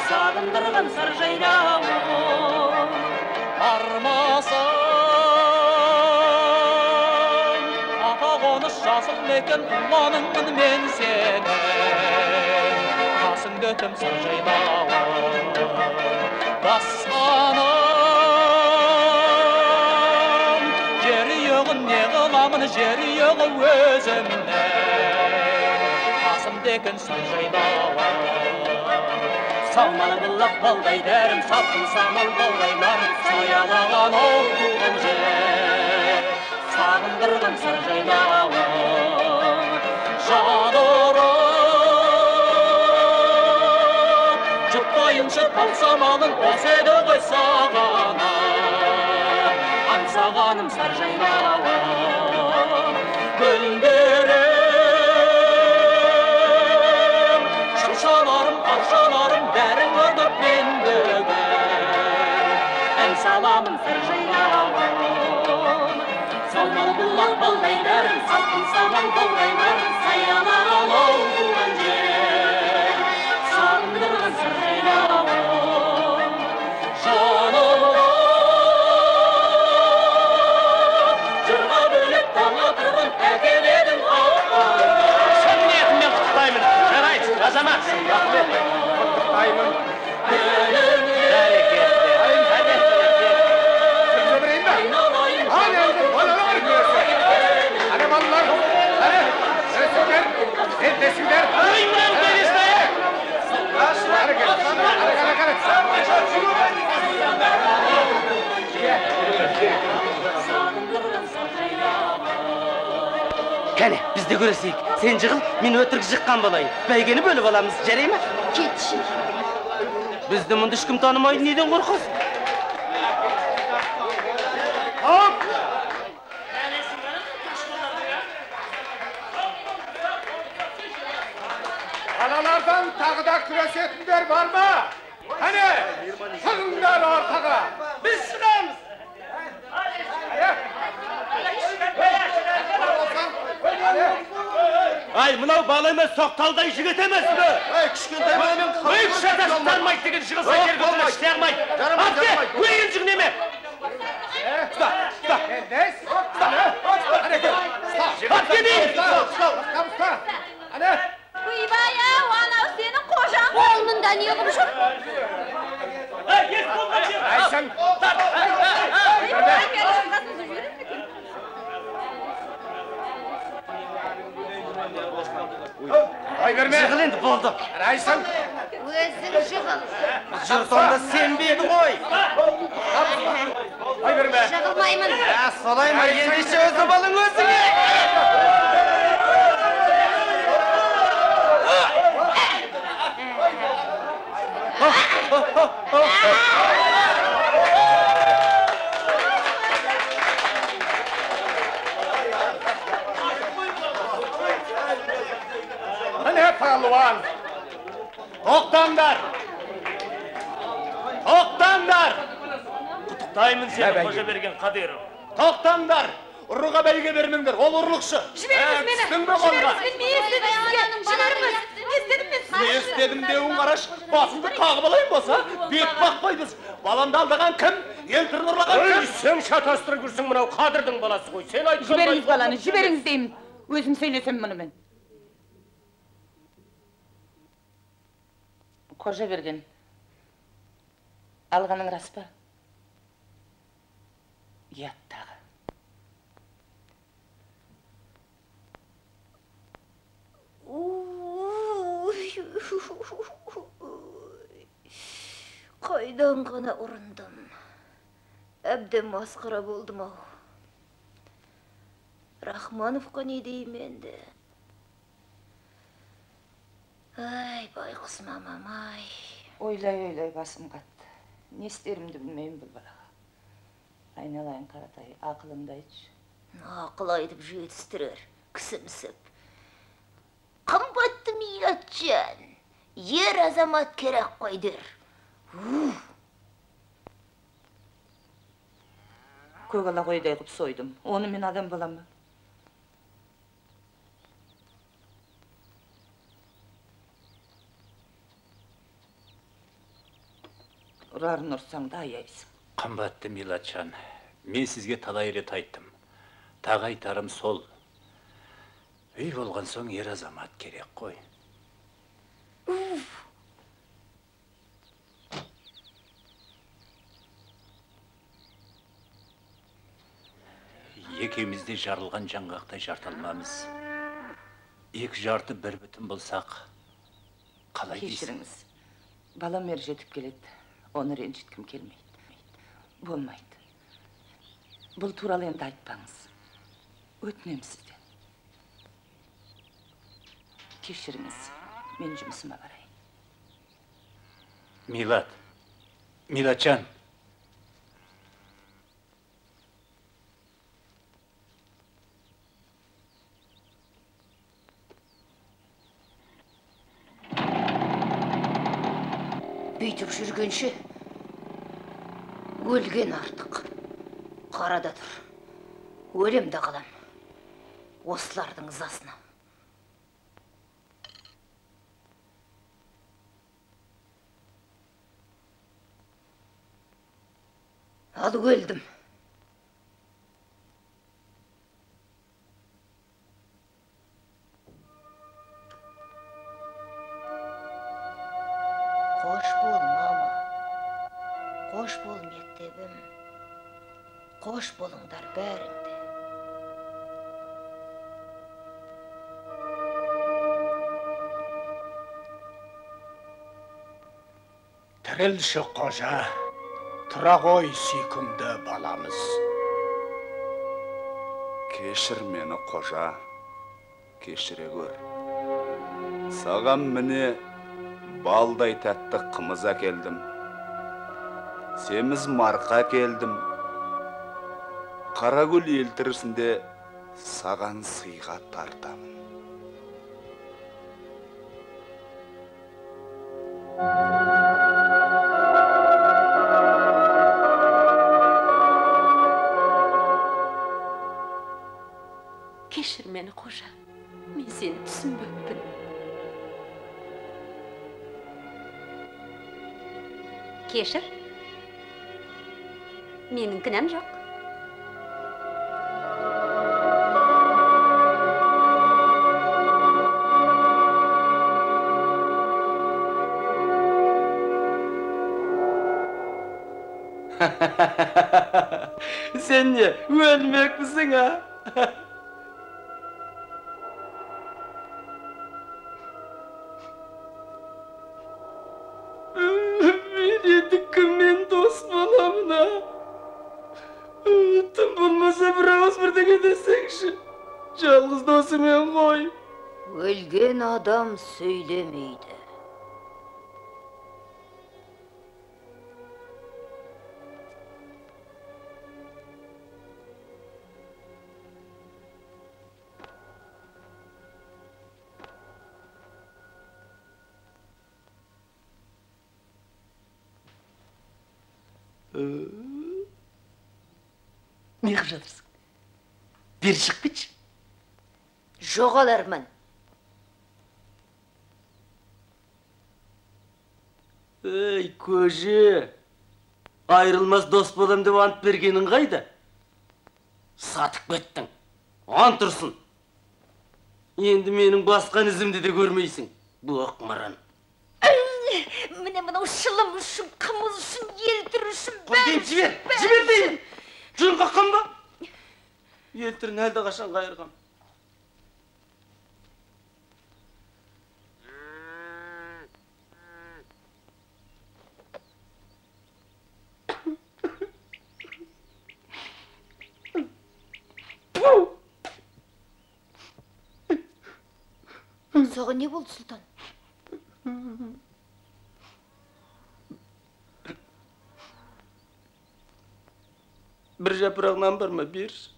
Сағындырған Белдесіңдер. Кәне, біз де көресейік. Сен жығыл, мен өтірік жыққан болайын. Бәйгені бөліп аламыз, жарай ма? Кетші. Бізді мұнда ешкім танымайды, неден қорқасың? Хоп! Балалардан тағы да күресетіндер бар ма? Кәне, шығыңдар ортаға. Біз шығамыз. Ай, мынау бала емес, соқталдай жігіт емес пе? Ай, кішкентай баламен Ой, кішкентай танымайды деген жығылса жер көзіне іше алмайды. Атке, өлген жығын еме. Ұста, ұста. Атке деймін. Ойбай, ау, анау сенің қожаң. Ол мұнда не қылып жүр? Айсың. Ай берме. Жығыл енді болды. Райсың. Өзің жығыл. Жұрт онда сенбеді ғой. Ай берме. Жығылмаймын. Солай ма, ендеше өз обалың өзіңе. Міне палуан. Тоқтаңдар! Тоқтаңдар! Құттықтаймын сені, Қожаберген Қадыров. Тоқтаңдар! Ұрыға бәйге бермеңдер, ол ұрлықшы. Жіберіңіз мені. Түстің бе қолға? Жіберіңіз, мен не істедім сізге? Жіберіңіз. Не істедім мен сізге? Не істедім деуің қараш, басыңды қағып алайын болса, бет бақпаймыз. Баламды алдаған кім? Елтірін ұрлаған кім? Ой, сен шатастырып жүрсің, мынау Қадырдың баласы ғой. Сен айтқандай. Жіберіңіз баланы, жіберіңіз деймін. Өзім сөйлесем мұнымен. Қожаберген, алғаның рас па? Ұят тағы. Қайдан ғана ұрындым. Әбден масқара болдым ау. Рахмановқа не деймін енді? Ай, байғұс мамам, ай. Ойлай-ойлай басым қатты. Не істерімді білмеймін бұл балаға. Айналайын Қаратай, ақылыңды айтшы. Ақыл айтып жетістірер, кісімсіп. Қымбатты Милатжан, ер азамат керек қой дер. Көк ала қойдай қып сойдым. Оны мен адам балам ба? Ұрарын ұрсаң да аяйсың. Қымбатты Милатжан, мен сізге талай рет айттым. Тағы айтарым сол. Үй болған соң ер азамат керек қой. Екеуміз де жарылған жаңғақтай жарталмамыз. Екі жарты бір бүтін болсақ, қалай дейсің? Кешіріңіз. Балам ер жетіп келеді. Оны ренжіткім келмейді. Болмайды. Бұл туралы енді айтпаңыз. Өтінемін сізден. Кешіріңіз, мен жұмысыма барайын. Милат, Милатжан. Бүйтіп жүргенше өлген артық. Қарада тұр. Өлем де қалам. Осылардың ызасына. Ал өлдім. Қош бол, мама. Қош бол, мектебім. Қош болыңдар бәріңде. Тірілші, Қожа, тұра ғой, сүйкімді баламыз. Кешір мені, Қожа, кешіре көр. Саған міне балдай тәтті қымыз әкелдім. Семіз марқа әкелдім. Қарагүл елтірісінде саған сыйға тартамын. Кешір мені, Қожа. Мен сені түсінбеппін. Кешір. Менің кінәм жоқ. Сен не, өлмекпісің, а? Мен енді кіммен дос боламын, а? Тым болмаса бір ауыз бірдеңе десеңші. Жалғыз досымен ғой. Өлген адам сөйлемейді. Не қып жатырсың? Бері шығып кетші. Жоғалармын. Ей, көже, айырылмас дос болам деп ант бергенің қайда? Сатып кеттің. Ант тұрсын. Енді менің басқан ізімді де көрмейсің. Боқ мұрын. Міне мынау шылым үшін, қымыз үшін, елтір үшін, бәрі. Жібер, жібер деймін. Жын қаққан ба? Елтірін әлде қашан қайырғам. Соған не болды, Сұлтан? Бір жапырақ нан бар ма, берші.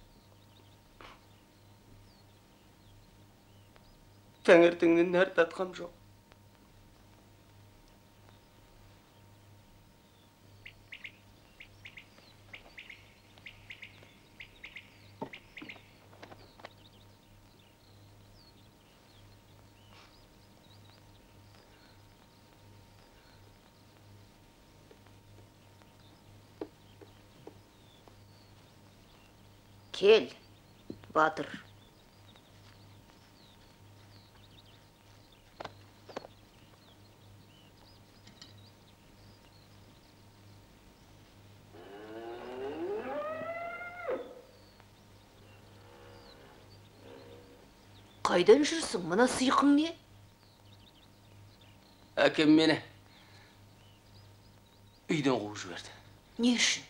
Таңертеңнен нәр татқам жоқ. Кел, батыр. Қайдан жүрсің? Мына сиқың не? Әкем мені үйден қуып жіберді. Не үшін?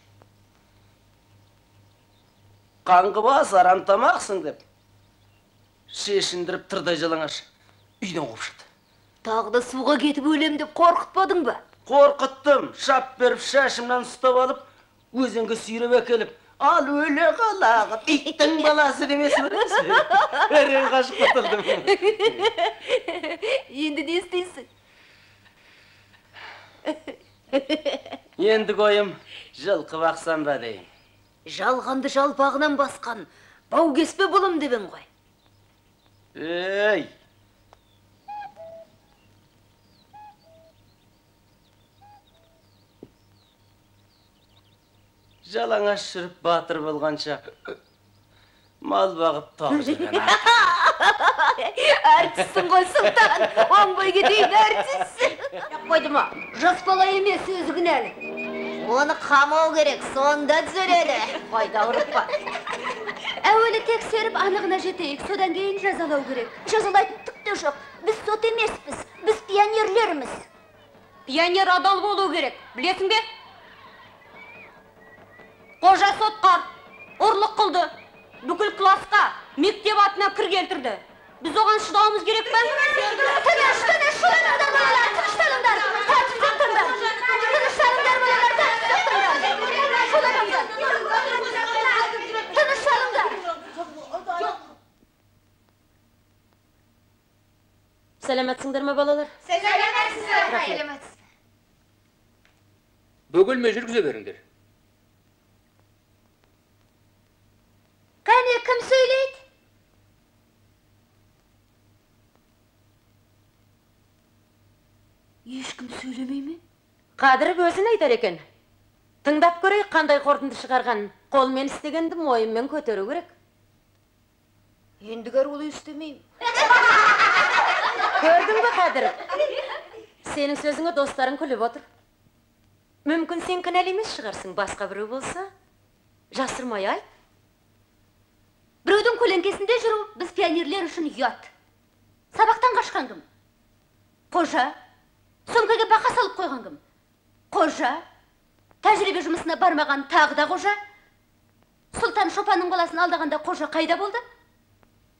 Қаңғыбас, арам тамақсың деп шешіндіріп тырдай жалаңаш үйден қуып шықты. Тағы да суға кетіп өлем деп қорқытпадың ба? Қорқыттым. Шап беріп шашымнан ұстап алып, өзенге сүйреп әкеліп, ал өле қалағы, иттің баласы демесі бар емес пе? Әрең қашып құтылдым. Енді не істейсің? Ендігі ойым жылқы бақсам ба деймін. Жалғанды жалпағынан басқан бау кеспе болам деп ең ғой. Ей! Жалаңаш жүріп батыр болғанша мал бағып тағы жүрген артық. Әртіссің ғой, Сұлтан, оңбай кетейін, әртіссің. Қойды ма, жас бала емес, өзі кінәлі. Оны қамау керек, сонда түзеледі. Қайда ұрып па? Әуелі тексеріп анығына жетейік, содан кейін жазалау керек. Жазалайтын түк те жоқ. Біз сот емеспіз, біз пионерлерміз. Пионер адал болу керек, білесің бе? Қожа сотқар, ұрлық қылды. Бүкіл классқа, мектеп атына кір келтірді. Біз оған шыдауымыз керек пе? Тыныш, тыныш, шуланыңдар балалар, тынышталыңдар. Тәртіп сақтаңдар. Тынышталыңдар балалар, тәртіп сақтаңдар. Шуламаңдар. Тынышталыңдар. Сәлеметсіңдер ме балалар? Сәлеметсіздер. Сәлеметсіз. Бөгелмей жүргізе беріңдер. Кәне, кім сөйлейді? Ешкім сөйлемей ме? Қадыров өзін айтар екен. Тыңдап көрейік қандай қорытынды шығарғанын. Қолмен істегенді мойынмен көтеру керек. Ендігәрі олай істемеймін. Көрдің бе, Қадыров? Сенің сөзіңе достарың күліп отыр. Мүмкін сен кінәлі емес шығарсың, басқа біреу болса, жасырмай айт. Біреудің көлеңкесінде жүру біз пионерлер үшін ұят. Сабақтан қашқан кім? Қожа. Сөмкеге бақа салып қойған кім? Қожа. Тәжірибе жұмысына бармаған тағы да қожа. Сұлтан шопанның баласын алдағанда қожа қайда болды?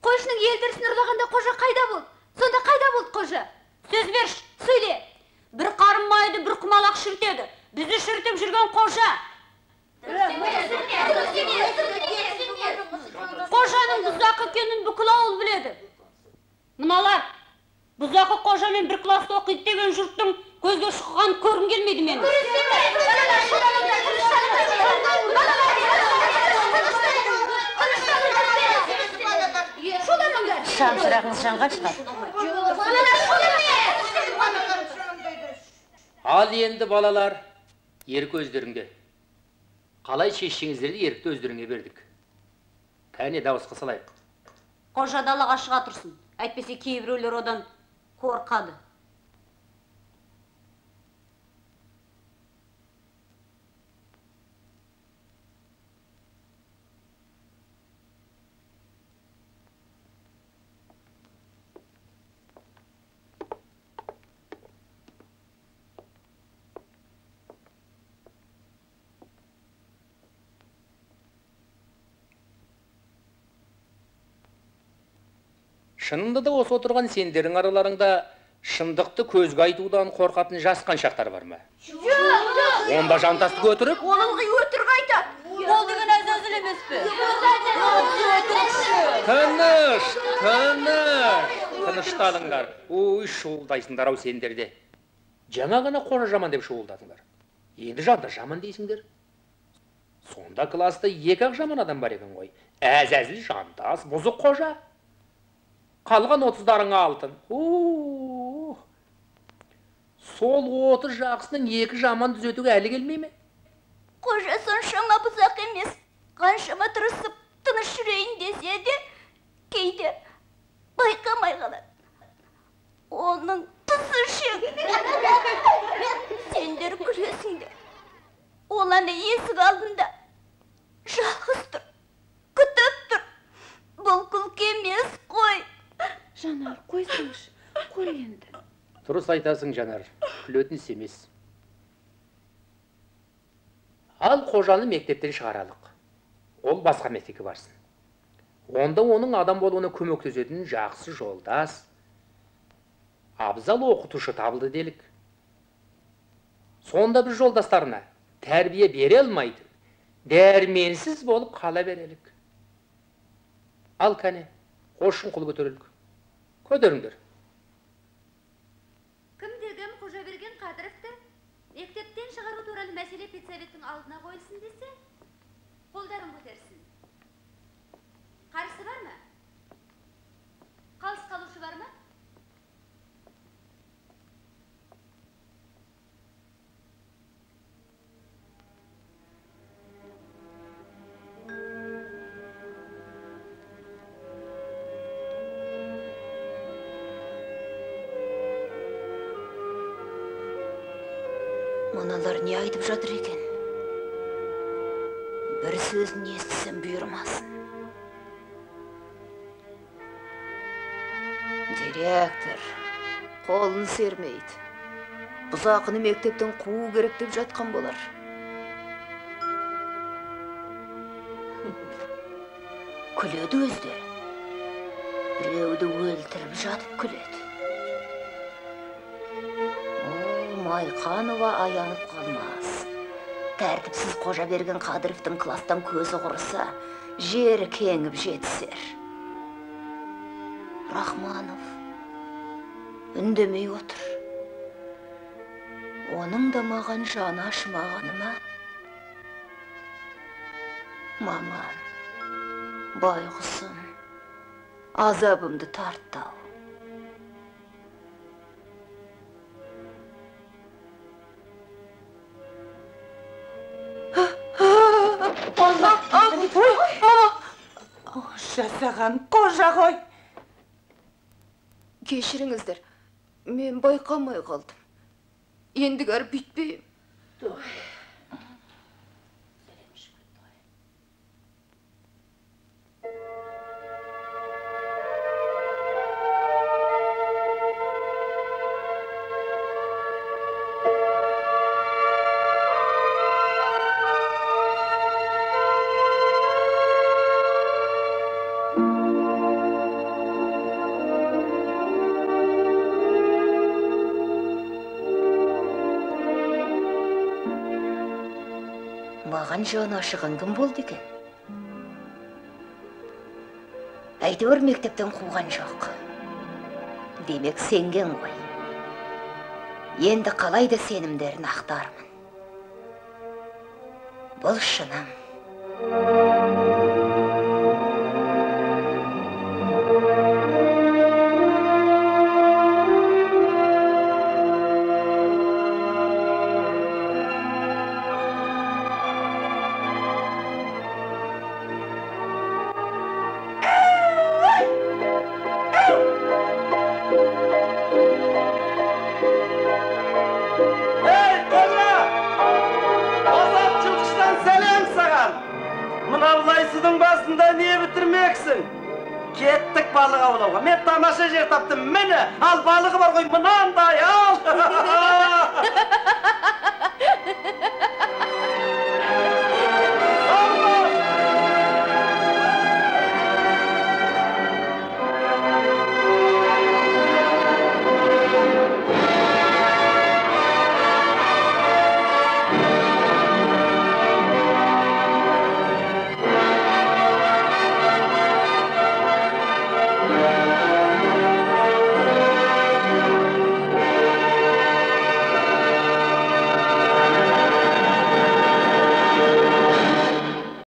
Қойшының елтірісін ұрлағанда қожа қайда болды? Сонда қайда болды қожа? Сөз берші. Сөйле. Бір қарын майды бір құмалақ шіртеді. Бізді шіртіп жүрген қожа. Қожаның бұзақы екенін бүкіл ауыл біледі. Мыналар бұзақы қожамен бір класста оқиды деген жұрттың көзге шұқығанын көргім келмейді менің. Шамшырағыңыз жанған шығар. Ал енді балалар, ерік өздеріңде. Қалай шешсеңіздерді ерікті өздеріңе бердік. Кәне дауысқа салайық. Қожа далаға шыға тұрсын. Әйтпесе кейбіреулер одан қорқады. Шынында да осы отырған сендердің араларыңда шындықты көзге айтудан қорқатын жас қаншақтар бар ма? Жоқ, жоқ. Онда жантасты көтеріп? Ол ылғи өтірік айтады. Ол деген әзәзіл емес пе? Тыныш, тыныш, тынышталыңдар. Ой, шуылдайсыңдар ау сендер де. Жаңа ғана қожа жаман деп шуылдадыңдар. Енді жантас жаман дейсіңдер. Сонда класста екі-ақ жаман адам бар екен ғой. Әзәзіл, жантас, бұзық қожа. Қалған 30-дарың алтын. Сол 30 жақсының екі жаман түзетуге әлі келмей ме? Қожа соншама бұзақ емес. Қаншама тырысып, тыныш жүрейін десе де, кейде байқамай қалады. Оның тысы шең. Сендер күлесіңдер. Ол ана есік алдында жалғыз тұр, күтіп тұр. Бұл күлкі емес қой. Жанар, қойсаңшы, қой енді. Дұрыс айтасың, Жанар, күлетін іс емес. Ал қожаны мектептен шығаралық. Ол басқа мектепке барсын. Онда оның адам болуына көмектесетін жақсы жолдас, абзал оқытушы табылды делік. Сонда біз жолдастарына тәрбие бере алмайтын, дәрменсіз болып қала берелік. Ал кәне, қошын қол көтерелік. Көтеріңдер. Кімде-кім Қожаберген Қадыровты мектептен шығару туралы мәселе педсоветтің алдына қойылсын десе, қолдарын көтерсін. Қарсы бар ма? Қалыс қалушы бар ма? Мыналар не айтып жатыр екен? Бір сөзін естісем бұйырмасын. Директор қолын сермейді. Бұзақыны мектептен қуу керек деп жатқан болар. Күледі өздері. Біреуді өлтіріп жатып күледі. О, Майқанова аянып қалмас. Тәртіпсіз Қожаберген Қадыровтың кластан көзі құрыса, жері кеңіп жетісер. Рахманов үндемей отыр. Оның да маған жаны ашымағаны ма? Мамам, байғұсым, азабымды тартты-ау. Жасаған Қожа ғой. Кешіріңіздер, мен байқамай қалдым. Ендігәрі бүйтпеймін. Маған жаны ашыған кім болды екен? Әйтеуір мектептен қуған жоқ. Демек сенген ғой. Енді қалай да сенімдерін ақтармын. Бұл шыным. Кеттік балық аулауға. Мен тамаша жер таптым. Міне, ал балығы бар ғой, мынандай, ал!